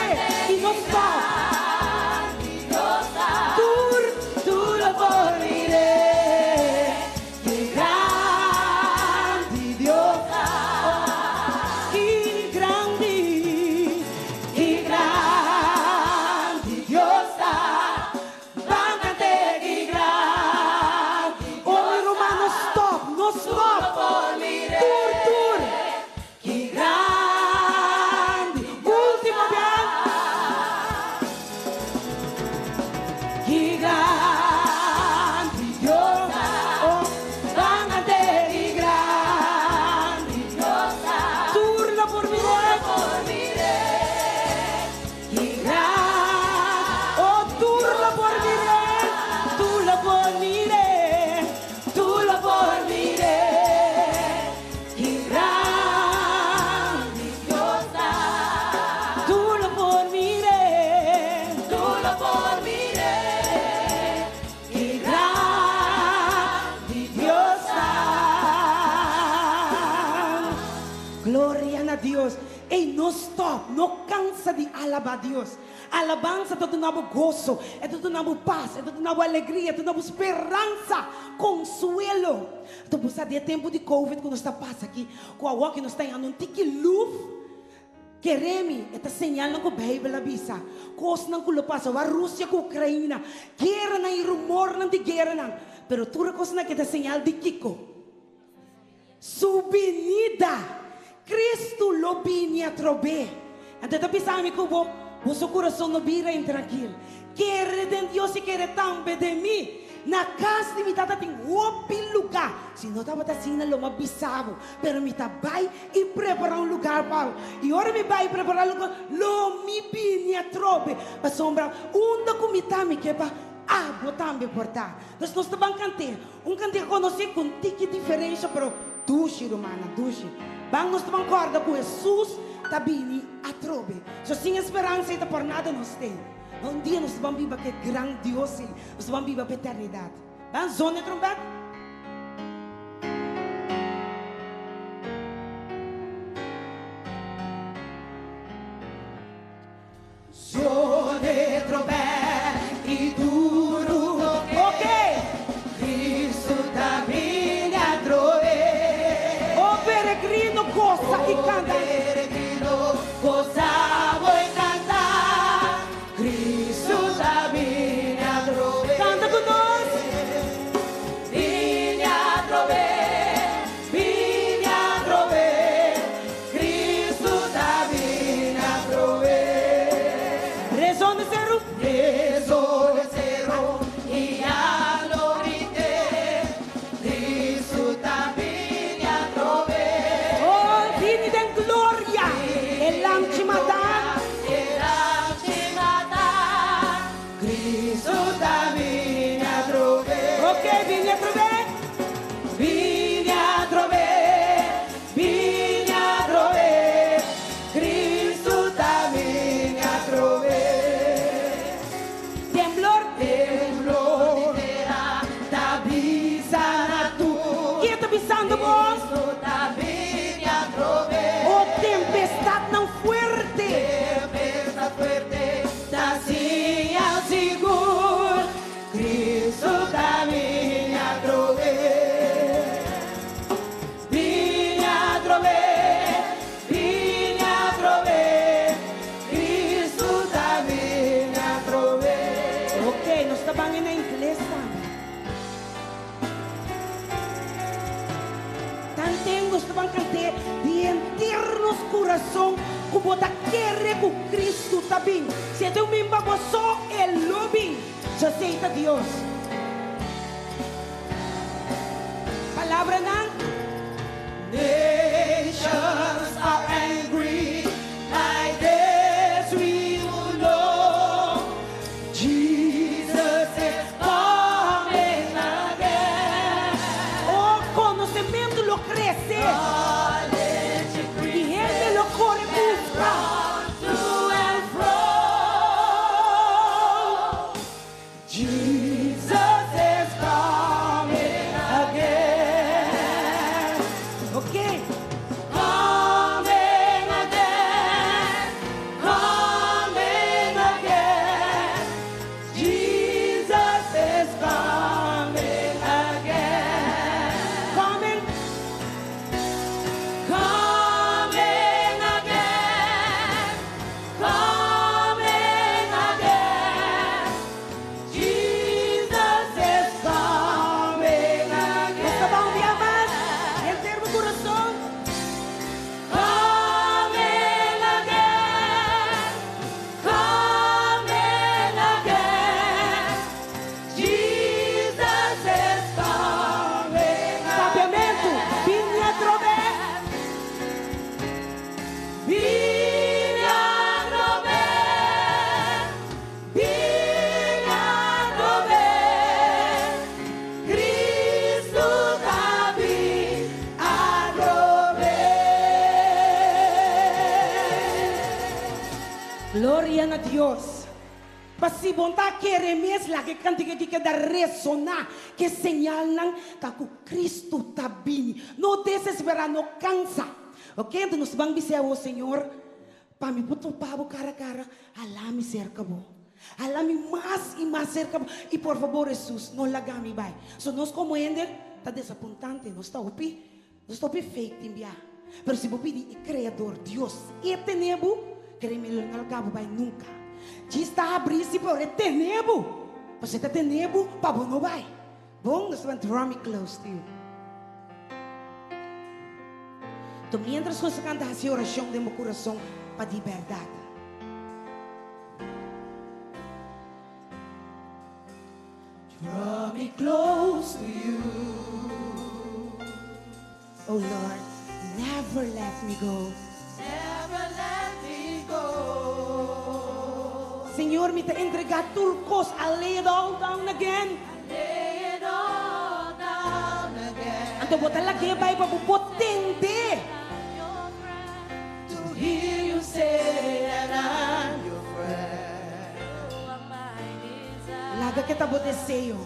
y no stop. Tur tur lo por mir'é. Ki grandi Dios ta. Ki grandi, ki grandi Dios ta. Ban cant'é ki grandi Oh mi ruman no stop, no stop. Tur tur ki grandi. Ultimo biaha. Ki grandi Dios ta. Oh ban cant'é ki grandi Dios ta. Tur lo por mir'é. Ki gran, oh tur lo por mir'é, tur lo por mir'é, tur lo por mir'é. Ki grandi Dios ta, tur lo por mir'é, tur lo por mir'é. Ki grandi Dios ta. Gloria na Dios. Ey, no stop, no cansa di alaba Dios. Alabansa ta duna bo goso, e ta duna bo pas, e ta duna bo alegria, e ta duna bo speransa, consuelo. Anto bo sa di e tempo di covid cu nos ta pasa aki, cu awor cu nos ta yanda un tiki luf, kere mi, e ta señalnan cu Bijbel a bisa, cosnan cu lo pasa, wak Rusia cu Ucraina, gueranan y rumornan di gueranan, pero tur e cosnan aki ta señal di kico? Su binida, Cristo lo bini atrobe. Anto e ta bisa mi ku bo, Boso kurason no bira intrankil. Kere den Dios i kere tambe den mi. Na kas di mi Tata tin hopi lugá. Si no tabata asina lo mi a bisa bo. Pero mi ta bai i prepará un lugar pa bo. I ora mi bai i prepará lugar, lo mi bini atrobe, pasobra unda ku mi ta mi ke pa abo tambe por ta. Dus nos ta ban kant'é. Un kantika konosí ku un tiki diferensha, pero dushi, rumannan, dushi. Ban nos ta ban kòrda ku Hesus ta bini atrobe. So sin e speransa ei ta por nada nos t'ei. Ma un dia nos ta ban biba ku e gran Dios ei. Nos ta ban biba pa eternidat. Ban zona e trompèt. Zona e trompèt i duru toke. Kristu ta bini atrobe. O peregrino gosa i kanta. O peregrino gosa bo i kanta. Kristu ta bini atrobe. Kanta ku nos. Bini atrobe, bini atrobe. Cristo ta bini atrobe. Rezon de seru. Rezon de seru i ya lo grité. Cristo ta bini atrobe. Oh, bini den gloria. E lamchi matá. E lamchi matá. Cristo ta bini atrobe. Ok, bini atrobe. Bini atrobe, bini atrobe. Cristo ta bini atrobe. Temblor. Temblor di tera ta bisa na tur. Ken ta bisando bos? Cristo ta bini atrobe. Oh, tempestadnan fuerte. Tempestad fuerte ta siñal sigur. Cristo ta bini atrobe. Bini atrobe, bini atrobe. Cristo ta bini atrobe. Ok, nos ta ban na ingles tambe. Tanten nos ta ban kant'é di henter nos kurason ku bo ta kere ku Kristu ta bin. Si e ta un bin pa bo so, e lo bin. So esei ta Dios. Palabranan. Nations are angry, like this we will know Jesus is coming again. O konosementu lo krese. I hende lo kore buska. To and fro. Jesus is coming again. Ok. Coming again. Coming again. Jesus is coming again. Coming. Coming again. Coming again. Jesus is coming again. Nos ta ban un bia mas. Henter bo kurason. Coming again. Coming again. Jesus is coming again. Papiamentu. Bini atrobe. Bini atrobe. Bini atrobe. Cristo ta bin atrobe. Gloria na Dios. Pa si bo ta kere mes laga e kantika aki keda resoná, ku e señalnan ta ku Cristo ta bini. No desesperá, no kansa. Ok, anto nos ban bis'é awor, Señor, pa mi por topa bo kara kara, hala mi serka bo. Hala mi mas i mas serka bo. I por fabor, Hesus, no laga mi bai. So nos komo hende ta desapuntante, nos ta hopi, nos ta hopi fake tin bia. Pero si bo pidi e Kreador, Dios, e tene bo, kere mi lo no laga bo bai nunka. Djis ta habrí si por e tene bo. Pasobra e ta tene bo pa bo no bai. Bon, nos ta ban draw me close to you. Enton mientras nos ta kanta hasi orashon den bo kurason. pa di bèrdat. Draw me close to you. Oh Lord, never let me go. Never let me go. Señor, mi ta entregá tur kos. I lay it all down again. Lay it all down again. Anto bo ta lag'é bai pa bo por tende. To hear you say that I'm your friend. Laga ku e ta bo deseo.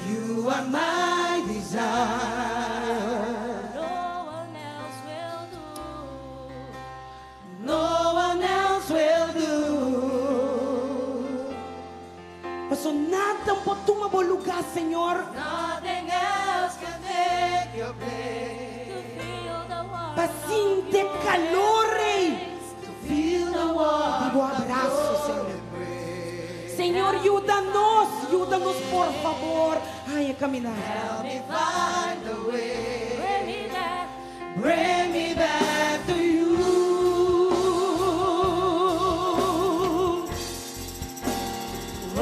You are my desire. No one else will do. Paso nada por tuma bo lugá, Señor. Nothing else can take your place. Pa sinti kalor, Rei. To feel the warmth Di bo abraso, Señor. Señor, yuda nos, yuda nos, por fabor. Ay, e kaminá. Help me find the way. Bring me back to you. Oh,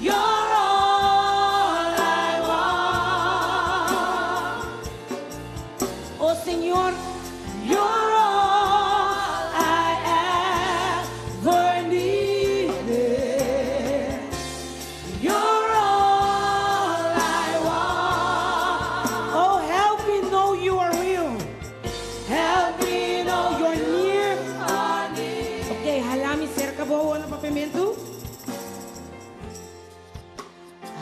you're all I want. Oh Señor, you're all I ever needed. You're all I want. Oh, help me know you are real. Help me know you're near. Ok, hala mi serka bo na Papiamentu.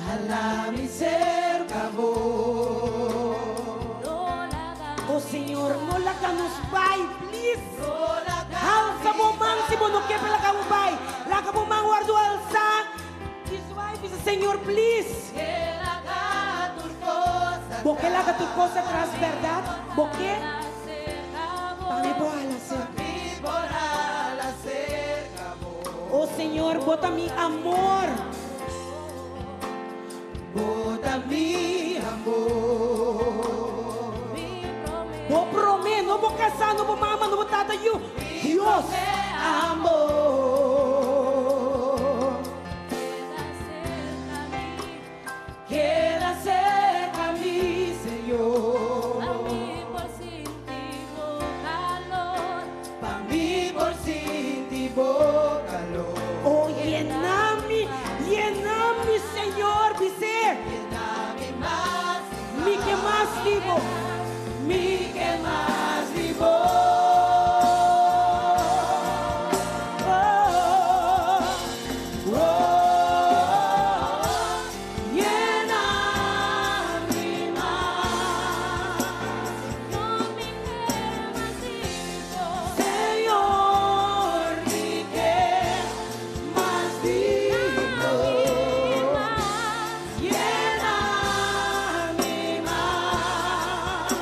Hala mi serka bo. Oh Señor, no laga nos bai, please. Alsa bo man si bo no ke pa laga bo bai. Laga bo man wòrdu alsá. I zwai bisa Señor, please. Bo ke laga tur kos atras, bèrdat? Bo ke? Pa mi por hala serka. Oh Señor, bo ta mi amor. Bo ta mi amor. Bo promé, no bo kasá, no bo mama, no bo tata, yu. Dios. Amor. Keda serka mi, Señor. Pa mi por sinti bo kalor. Oh, yena mi, yena mi, Señor, bis'é. Mi ke mas di bo. Mi ke mas di bo. Oh, oh, yena mi mas. Señor, mi ke mas di bo. Yena mi mas.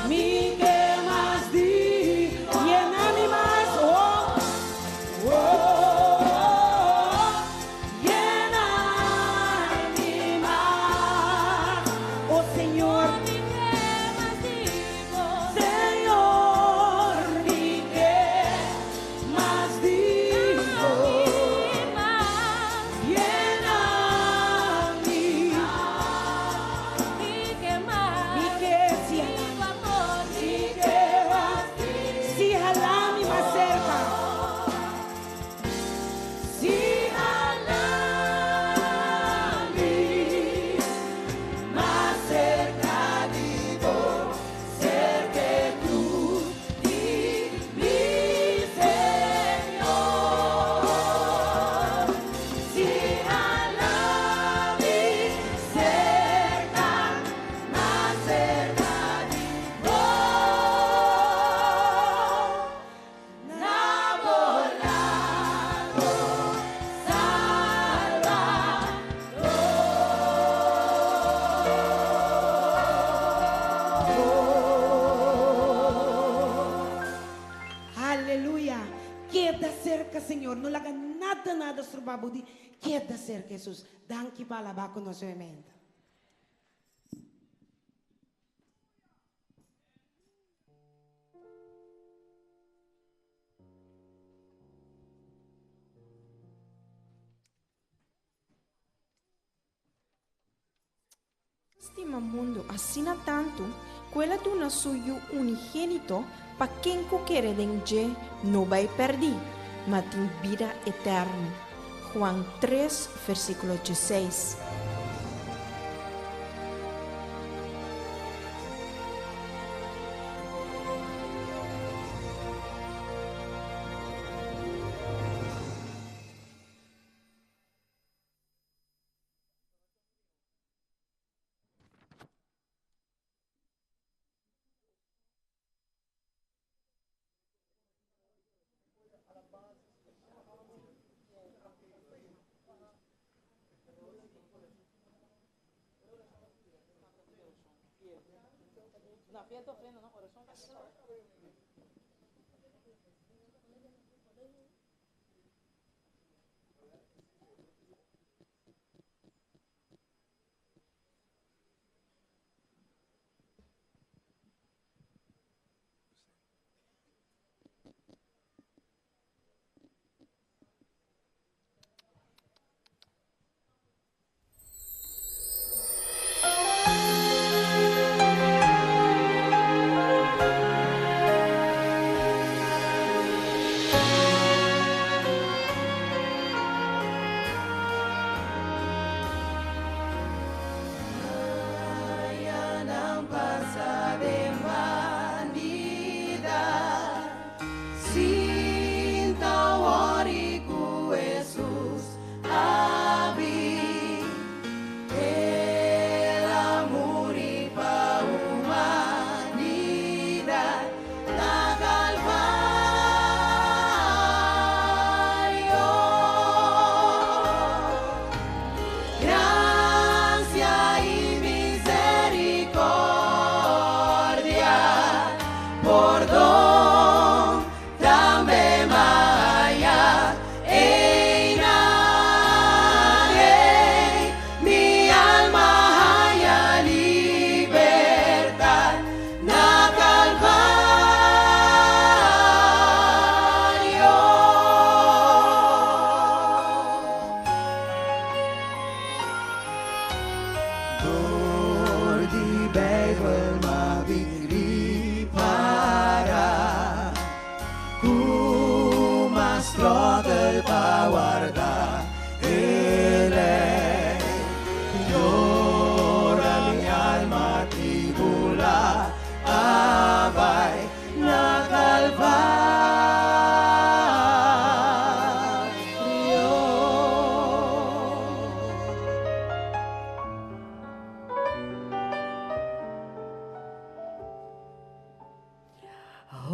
Mi ke mas di yena mi mas. Oh, oh, yena mi mas. Oh Señor, Señor, mi ke mas di bo. Yena mi. Mi ke si mi ke si hala mi mas serka. Si hala mi mas serka di bo, serka krus di mi Señor. Si hala mi serka, mas serka di bo. Na bo lado, Salvador. Aleluya. Keda serka Señor. No laga nada nada stroba bo di keda serka Hesus. Danki pa alabá ku nos obviamente. stima mundu asina tantu ku el a duna su Yu unigénito pa ken ku kere den dje no bai pèrdí, ma tin bida eterno. Juan tres, versíkulo dieseis.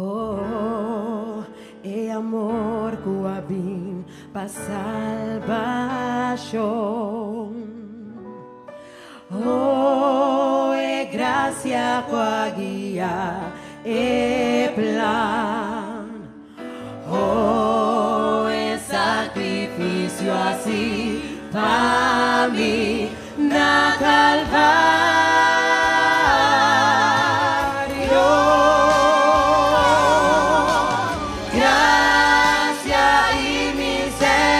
Oh, e amor ku a bin pa salbashon. Oh, e grasia ku a guia e plan. Oh, e sakrifisio hasí pa mi na Kalvario. Grasia i miserikòrdia,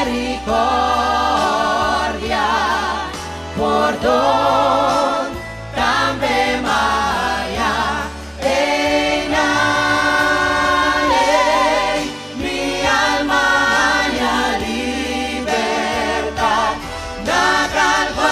pordon tambe m'a haña. Einan, ei, mi alma a haña libertat na Kalvario.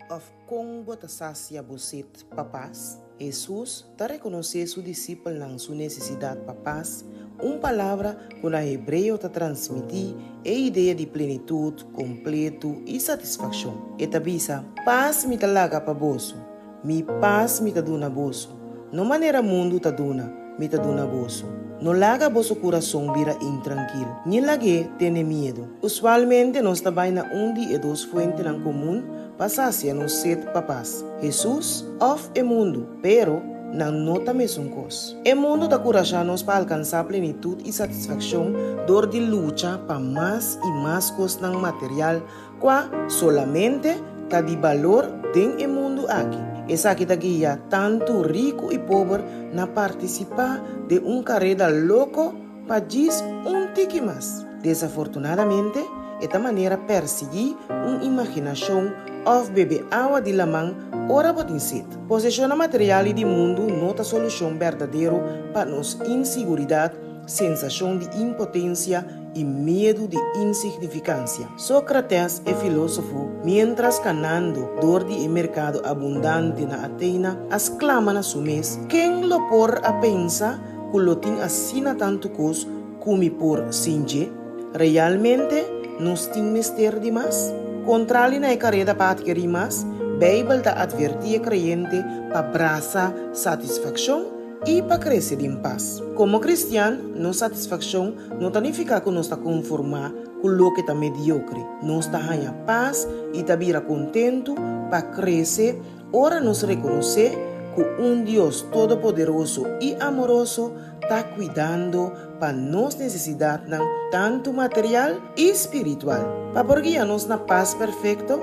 òf kon bo ta sasia bo set pa pas? Hesus ta rekonosé su disipelnan su nesesidat pa pas, un palabra ku na hebreo ta transmití e idea di plenitut, kompletu i satisfakshon. E ta bisa, Pas mi ta laga pa boso, mi pas mi ta duna boso, no manera mundu ta duna, mi ta duna boso. No laga boso kurason bira intrankil, ni lag'é tene miedu. Usualmente nos ta bai na un di e dos fuentenan komun pa sasia nos set pa pas, Hesus òf e mundu, pero nan no ta mesun kos. E mundu ta kurashá nos pa alkansá plenitut i satisfakshon dor di lucha pa mas i mas kosnan material kua solamente ta di balor den e mundu aki. Esaki ta guia tantu riku i pober na partisipá den un kareda loko pa djis un tiki mas. Desafortunadamente, e ta manera persiguí un imaginashon òf bebe awa di laman ora bo tin set. Poseshonnan material i di mundu no ta solushon berdadero pa nos insiguridat, sensashon di impotensia i miedu di insignifikansia. Sócrates, e filósofo, miéntras kanando dor di e merkado abundante na Atena, a sklama na su mes, Ken lo por a pensa ku lo tin asina tantu kos ku mi por sin dje? Realmente nos tin mester di mas? Kontrali na e kareda pa atkerí mas, Beibel ta atvertí e kreyente pa brasa satisfakshon i pa krese den pas. Komo kristian, nos satisfakshon no ta nifiká ku nos ta konformá ku loke ta mediokre. Nos ta haña pas i ta bira kontentu pa krese ora nos rekonosé ku un Dios todopoderoso i amoroso ta kuidando pa nos nesesidatnan tantu material i spiritual. Pa por guia nos na pas perfekto,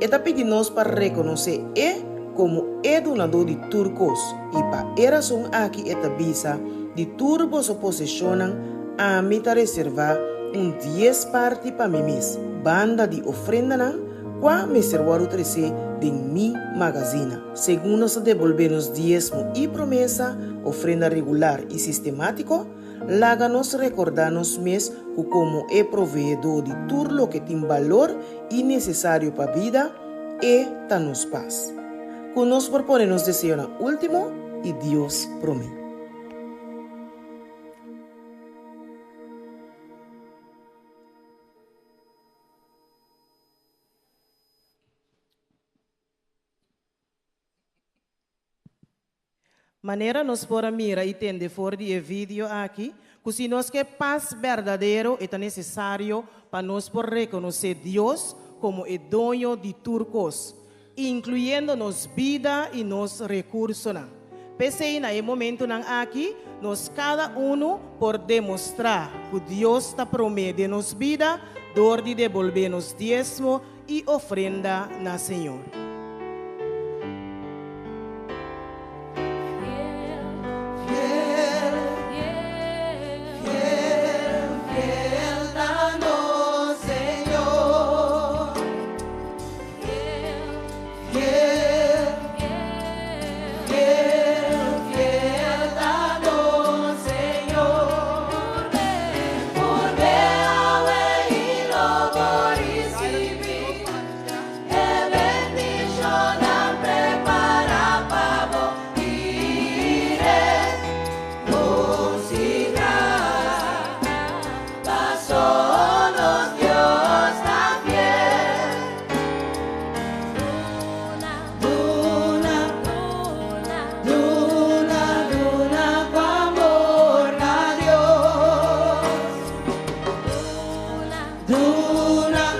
e ta pidi nos pa rekonosé e komo e Dunadó di tur kos, i pa e rason aki e ta bisa, Di tur boso poseshonnan ami ta reservá un dies parti pa mi mes, banda di ofrendanan kua mester wòrdu tresé den mi magazina. Segun nos ta debolbé nos diesmo i promesa, ofrenda regular i sistemátiko, laga nos rekordá nos mes ku komo e Proveedó di tur loke tin balor i nesesario pa bida, E ta nos pas. Ku nos por pone nos deseonan último i Dios promé. Manera nos por a mira i tende for di e video aki, ku si nos ke pas berdadero e ta nesesario pa nos por rekonosé Dios komo e doño di tur kos, inkluyendo nos bida i nos rekursonan. P'esei na e momentunan aki nos kada unu por demostrá ku Dios ta promé den nos bida dor di debolbé nos diesmo i ofrenda na Señor. Duna.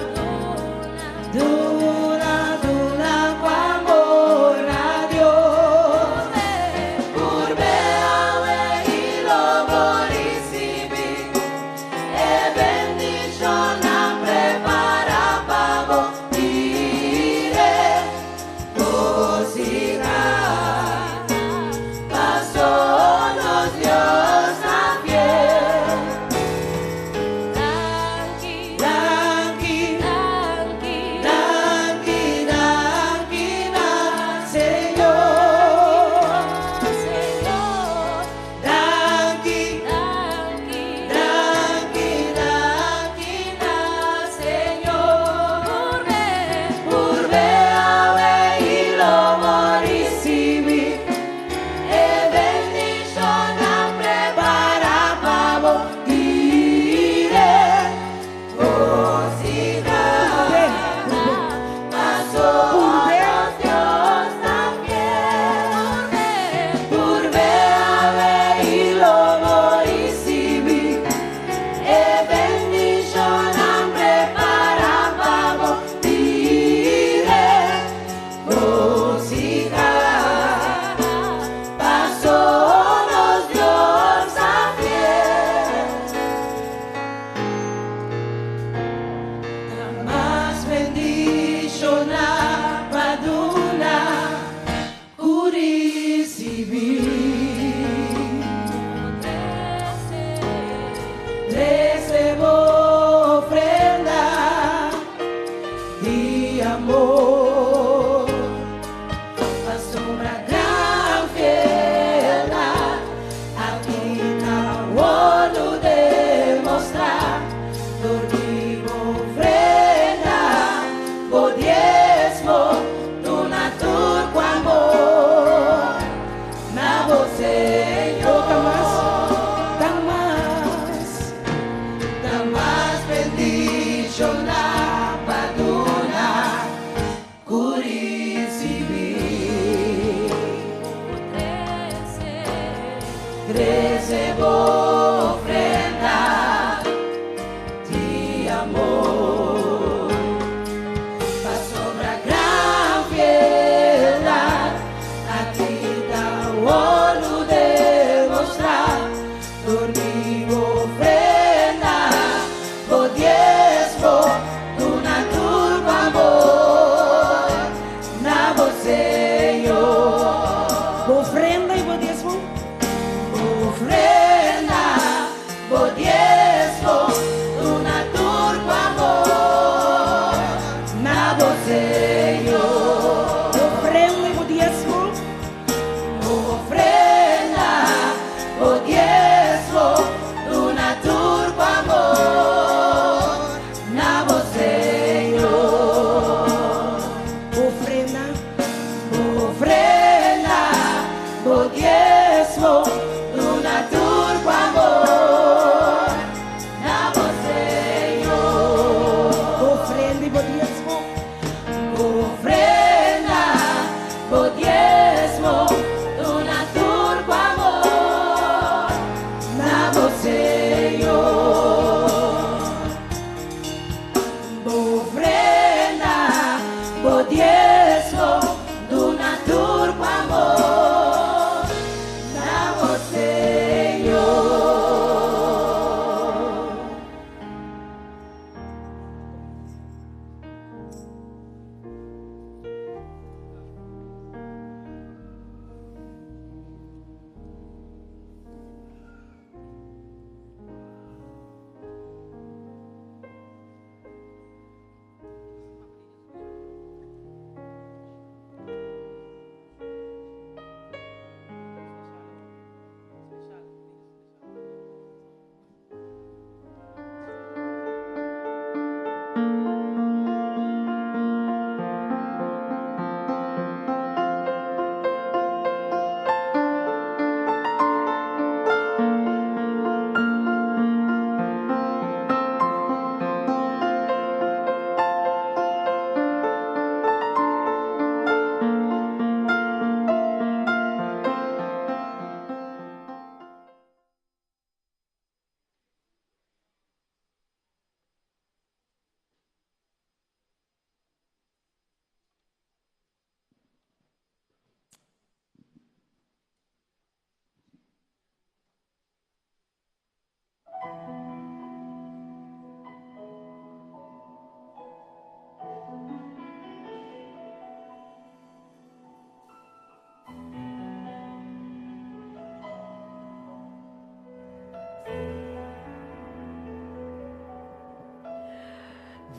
bendishoná pa duna ku risibí. Trese bo ofrenda di amor, pasobra gran fieldat aki ta wòrdu demostrá dor di bo ofrenda, bo diesmo, duna tur ku amor na bo Señor. Bo ofrenda i bo diesmo. Bo ofrenda, bo diesmo, duna tur ku amor na bo Señor. Bo ofrenda i bo diesmo. Bo ofrenda, bo diesmo, duna tur ku amor na bo Señor. Bo ofrenda, bo ofrenda, bo diesmo, duna tur ku amor na bo Señor. Bo ofrenda i bo diesmo. Bo ofrenda, bo diesmo, duna tur ku amor na bo Señor. Bo ofrenda, bo diesmo, duna tur ku amor na bo Señor.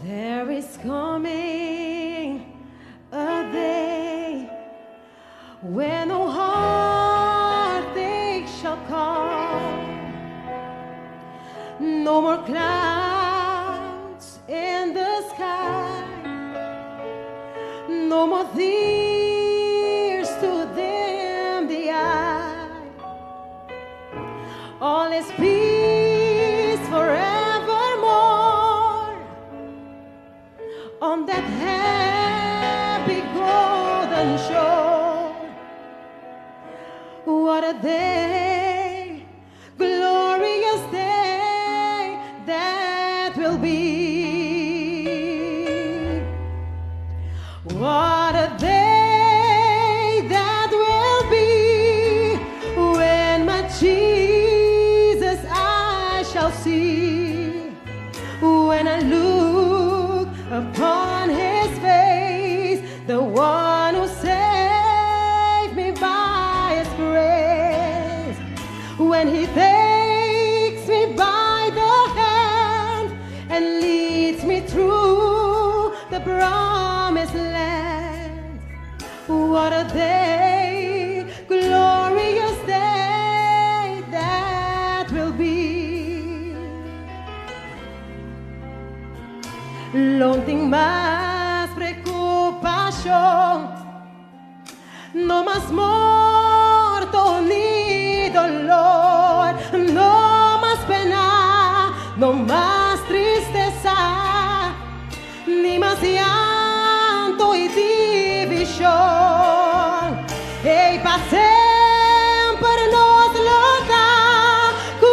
There is coming a day when no heartache shall come, no more clouds in the sky, no more tears to dim the eye. All is peace forevermore on that happy golden shore. What a day, glorious day that will be. What a day that will be when my Jesus I shall see. When I look upon his face, the one who saved me by his grace. When he takes me by the hand and leads me through the promised land. What a day, glorious day that will be. Lo no tin mas preokupashon, no mas morto ni doló, no mas pena, no mas tristesa. mas llanto i divishon. Ei pa semper nos lo ta ku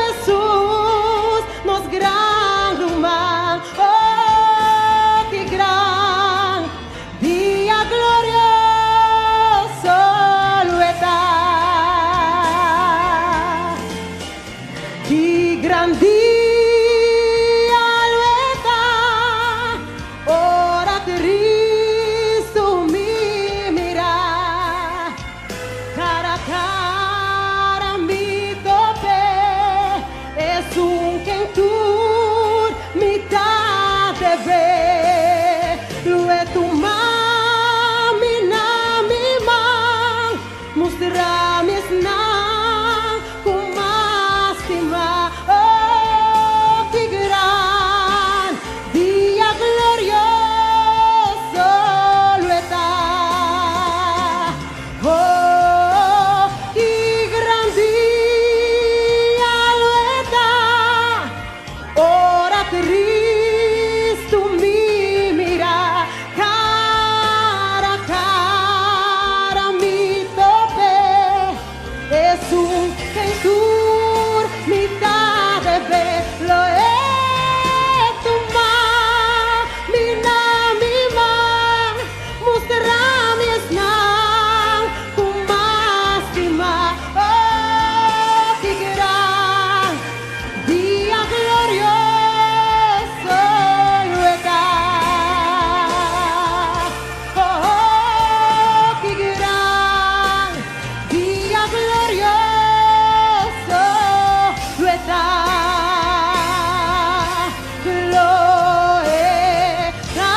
Hesus, nos gran ruman. Oh, ki gran dia glorioso lo e ta! Ki gran dia lo e ta ora Cristo mi mira, cara a cara mi tope, esun ken tur mi ta debe. Lo e tuma mi na mi man, Mustra mi esnan ku mas stima. Oh, ki gran dia glorioso lo e ta! Oh, ki gran dia lo e ta! Ora Cristo mi mira, cara a cara mi tope, esun ken tur mi ta debe, lo e tuma mi na mi man, mustra mi esnan cu mas stima. Oh, ki gran Dia glorioso lo e ta. Oh, ki gran dia glorioso lo e ta. Lo e ta.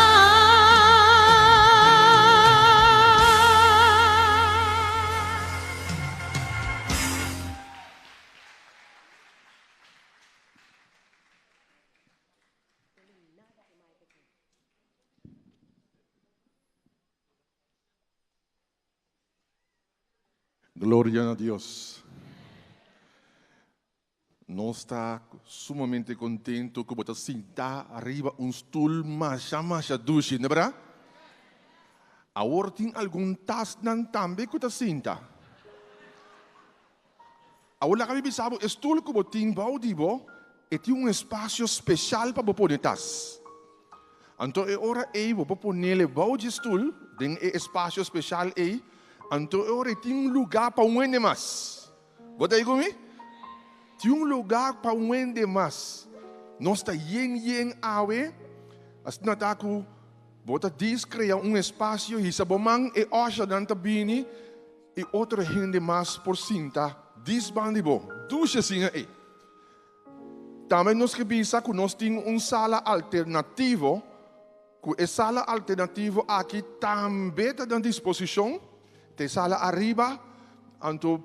Gloria na Dios. Nos ta sumamente contento cu bo ta sinta ariba un stoel masha masha dushi, no berdad? Awor tin algun tasnan tambe cu ta sinta. Awor laga mi bisa bo, e stul ku bo tin bou di bo, e tin un espasio speshal pa bo pone tas. Anto e ora ei bo por ponele bou dje stul, den e espasio speshal ei, anto e ora ei tin un lugá pa un hende mas. Bo ta ei ku mi? Tin un lugá pa un hende mas. Nos ta yen yen awe, asina ta ku bo ta dis krea un espasio, hisa bo man, e òshernan ta bini, I otro hende mas por sinta dis ban di bo. Dushi asina ei. Tambe nos ke bisa ku nos tin un sala alternativo, ku e sala alternativo aki tambe ta na disposishon. Ta e sala ariba, anto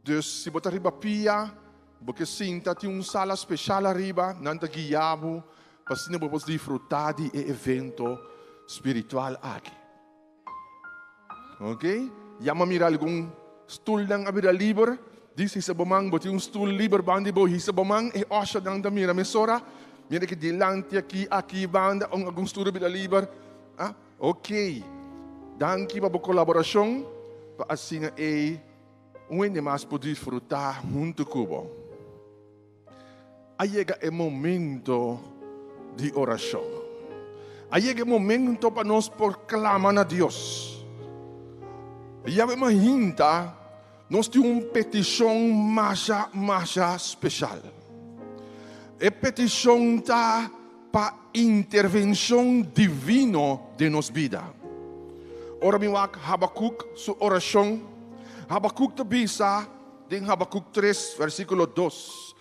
dus si bo ta riba pia, bo ke sinta, tin un sala speshal ariba, nan ta guia bo pa asina bo por disfrutá di e evento spiritual aki. Ok, ya m'a mira algun stulnan a bira liber. Dis hisa bo man, bo tin un stul liber banda di bo, hisa bo man, e ushernan ta mira mesora. Mira ki dilanti aki, aki banda, un algun stul a bira liber. Ah, ok. Danki pa bo kolaborashon, pa asina ei un hende mas por disfrutá huntu ku bo. A yega e momento di orashon. A yega e momento pa nos por klama na Dios. Yahweh mainta nos tin un petishon masha masha speshal. E petishon ta pa intervenshon divino den nos bida. Ora mi wak Habakuk su orashon, Habakuk ta bisa, Den Habakuk tres, versíkulo dos,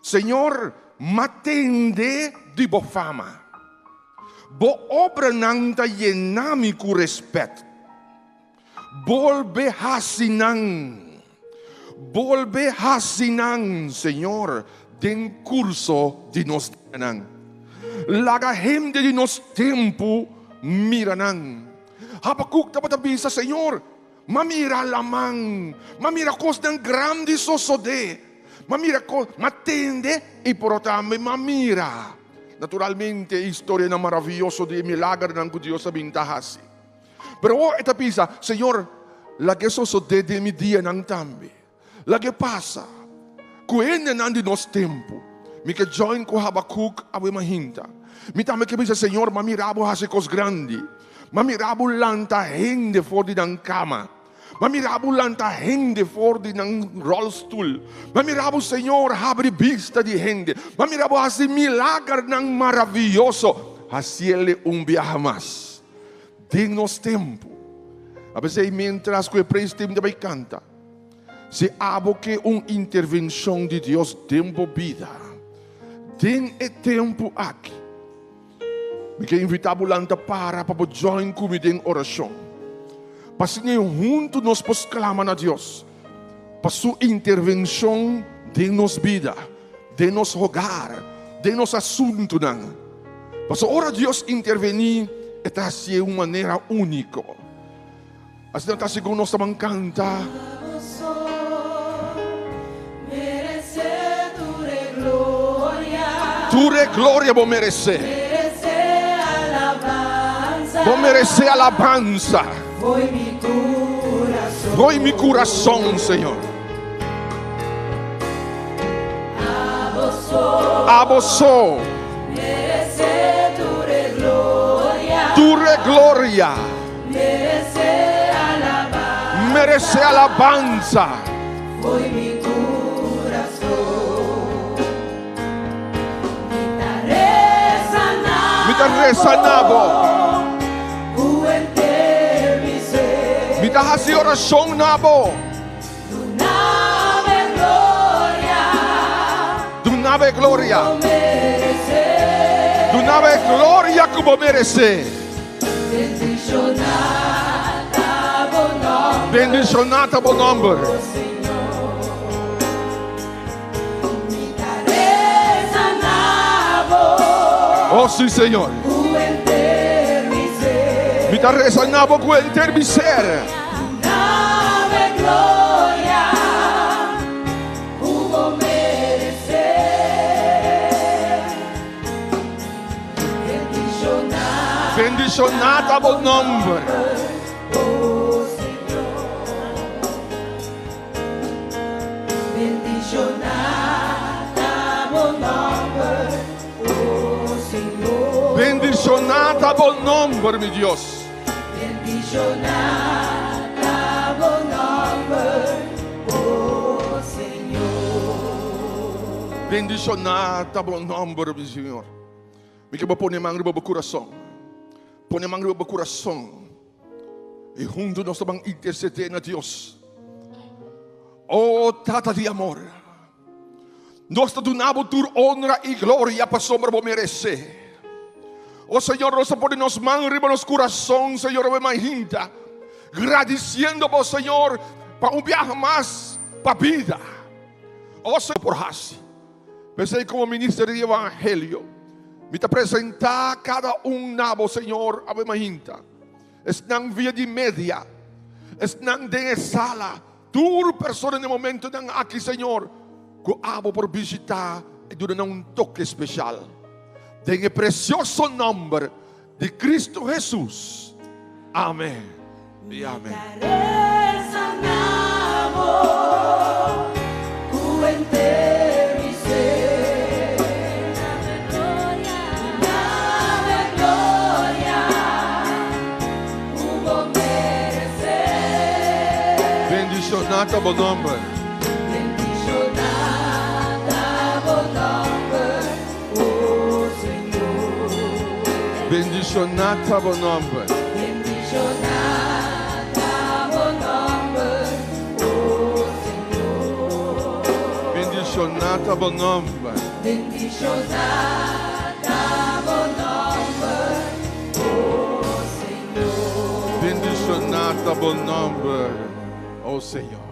Señor, m'a tende di bo fama. Bo obranan ta yena mi ku rèspèt. Bolbe hasi nan, bolbe hasi nan, Señor, den kurso di nos dianan. Laga hende di nos tempu mira nan. Habakuk tabata bisa, Señor, M'a mira laman, m'a mira kosnan grandi sosodé, m'a mira kos, m'a tende i por tambe m'a mira. Naturalmente, e historianan maravioso di e milagernan ku Dios a bin ta hasi. Pero awor e ta bisa, Señor, laga e sosodé den mi dianan tambe. Laga e pasa ku hendenan di nos tempu. Mi ke join ku Habakuk awe mahinta. Mi tambe ke bisa, Señor, m'a mira bo hasi kos grandi. M'a mira bo lanta hende for di nan kama. M'a mira bo lanta hende for di nan rolstoel. M'a mira bo, Señor, habri bista di hende. M'a mira bo hasi milagernan maravioso. Hasiel un biaha mas den nos tempu. A pesey mientras ku e praise team ta bai kanta, si abo ke un intervenshon di Dios den bo bida den e tempu aki, Mi ke invitá bo lanta para pa bo join ku mi den orashon. Pa asina huntu nos por sklama na Dios pa su intervenshon den nos bida, den nos hogar, den nos asuntunan. Pasobra ora Dios intervení, e ta hasié un manera úniko. Asina ta segun nos taban kanta. Tur e gloria bo meresé. Bo meresé alabansa. Foi mi kurason, Señor. Abo so. Tur e gloria. Merece alabansa. Mi ta resa na bo. Mi ta hasi orashon na bo. Duna bo e gloria. Duna bo e gloria ku bo meresé. Bendishoná ta bo nòmber. Oh sí, Señor. Mi ta resa na bo ku henter mi ser. Bendishoná ta bo nòmber. Bendishoná ta bo nòmber, mi Dios. Bendishoná ta bo nòmber, mi Señor. Mi ke bo pone man riba bo kurason. Pone man riba bo kurason. I huntu nos ta ban intersedé na Dios. O Tata di amor, nos ta duna bo tur honra i gloria pasobra bo meresé. O Señor, nos ta pone nos man riba nos kurason, Señor, awe mainta, gradisiendo bo, Señor, pa un biaha mas pa bida. O Señor, por hasi. P'esei komo minister di evangelio, mi ta presentá kada un na bo, Señor, awe mainta. Esnan via di media, esnan den e sala, tur persona den e momentonan aki, Señor, ku abo por bishitá i duna nan un toke speshal. Den e presioso nòmber di Kristu Hesus. Amen i amen. Bendishoná ta bo nòmber. Bendishoná ta bo nòmber. Bendishoná ta bo nòmber. Bendishoná ta bo nòmber, o Señor.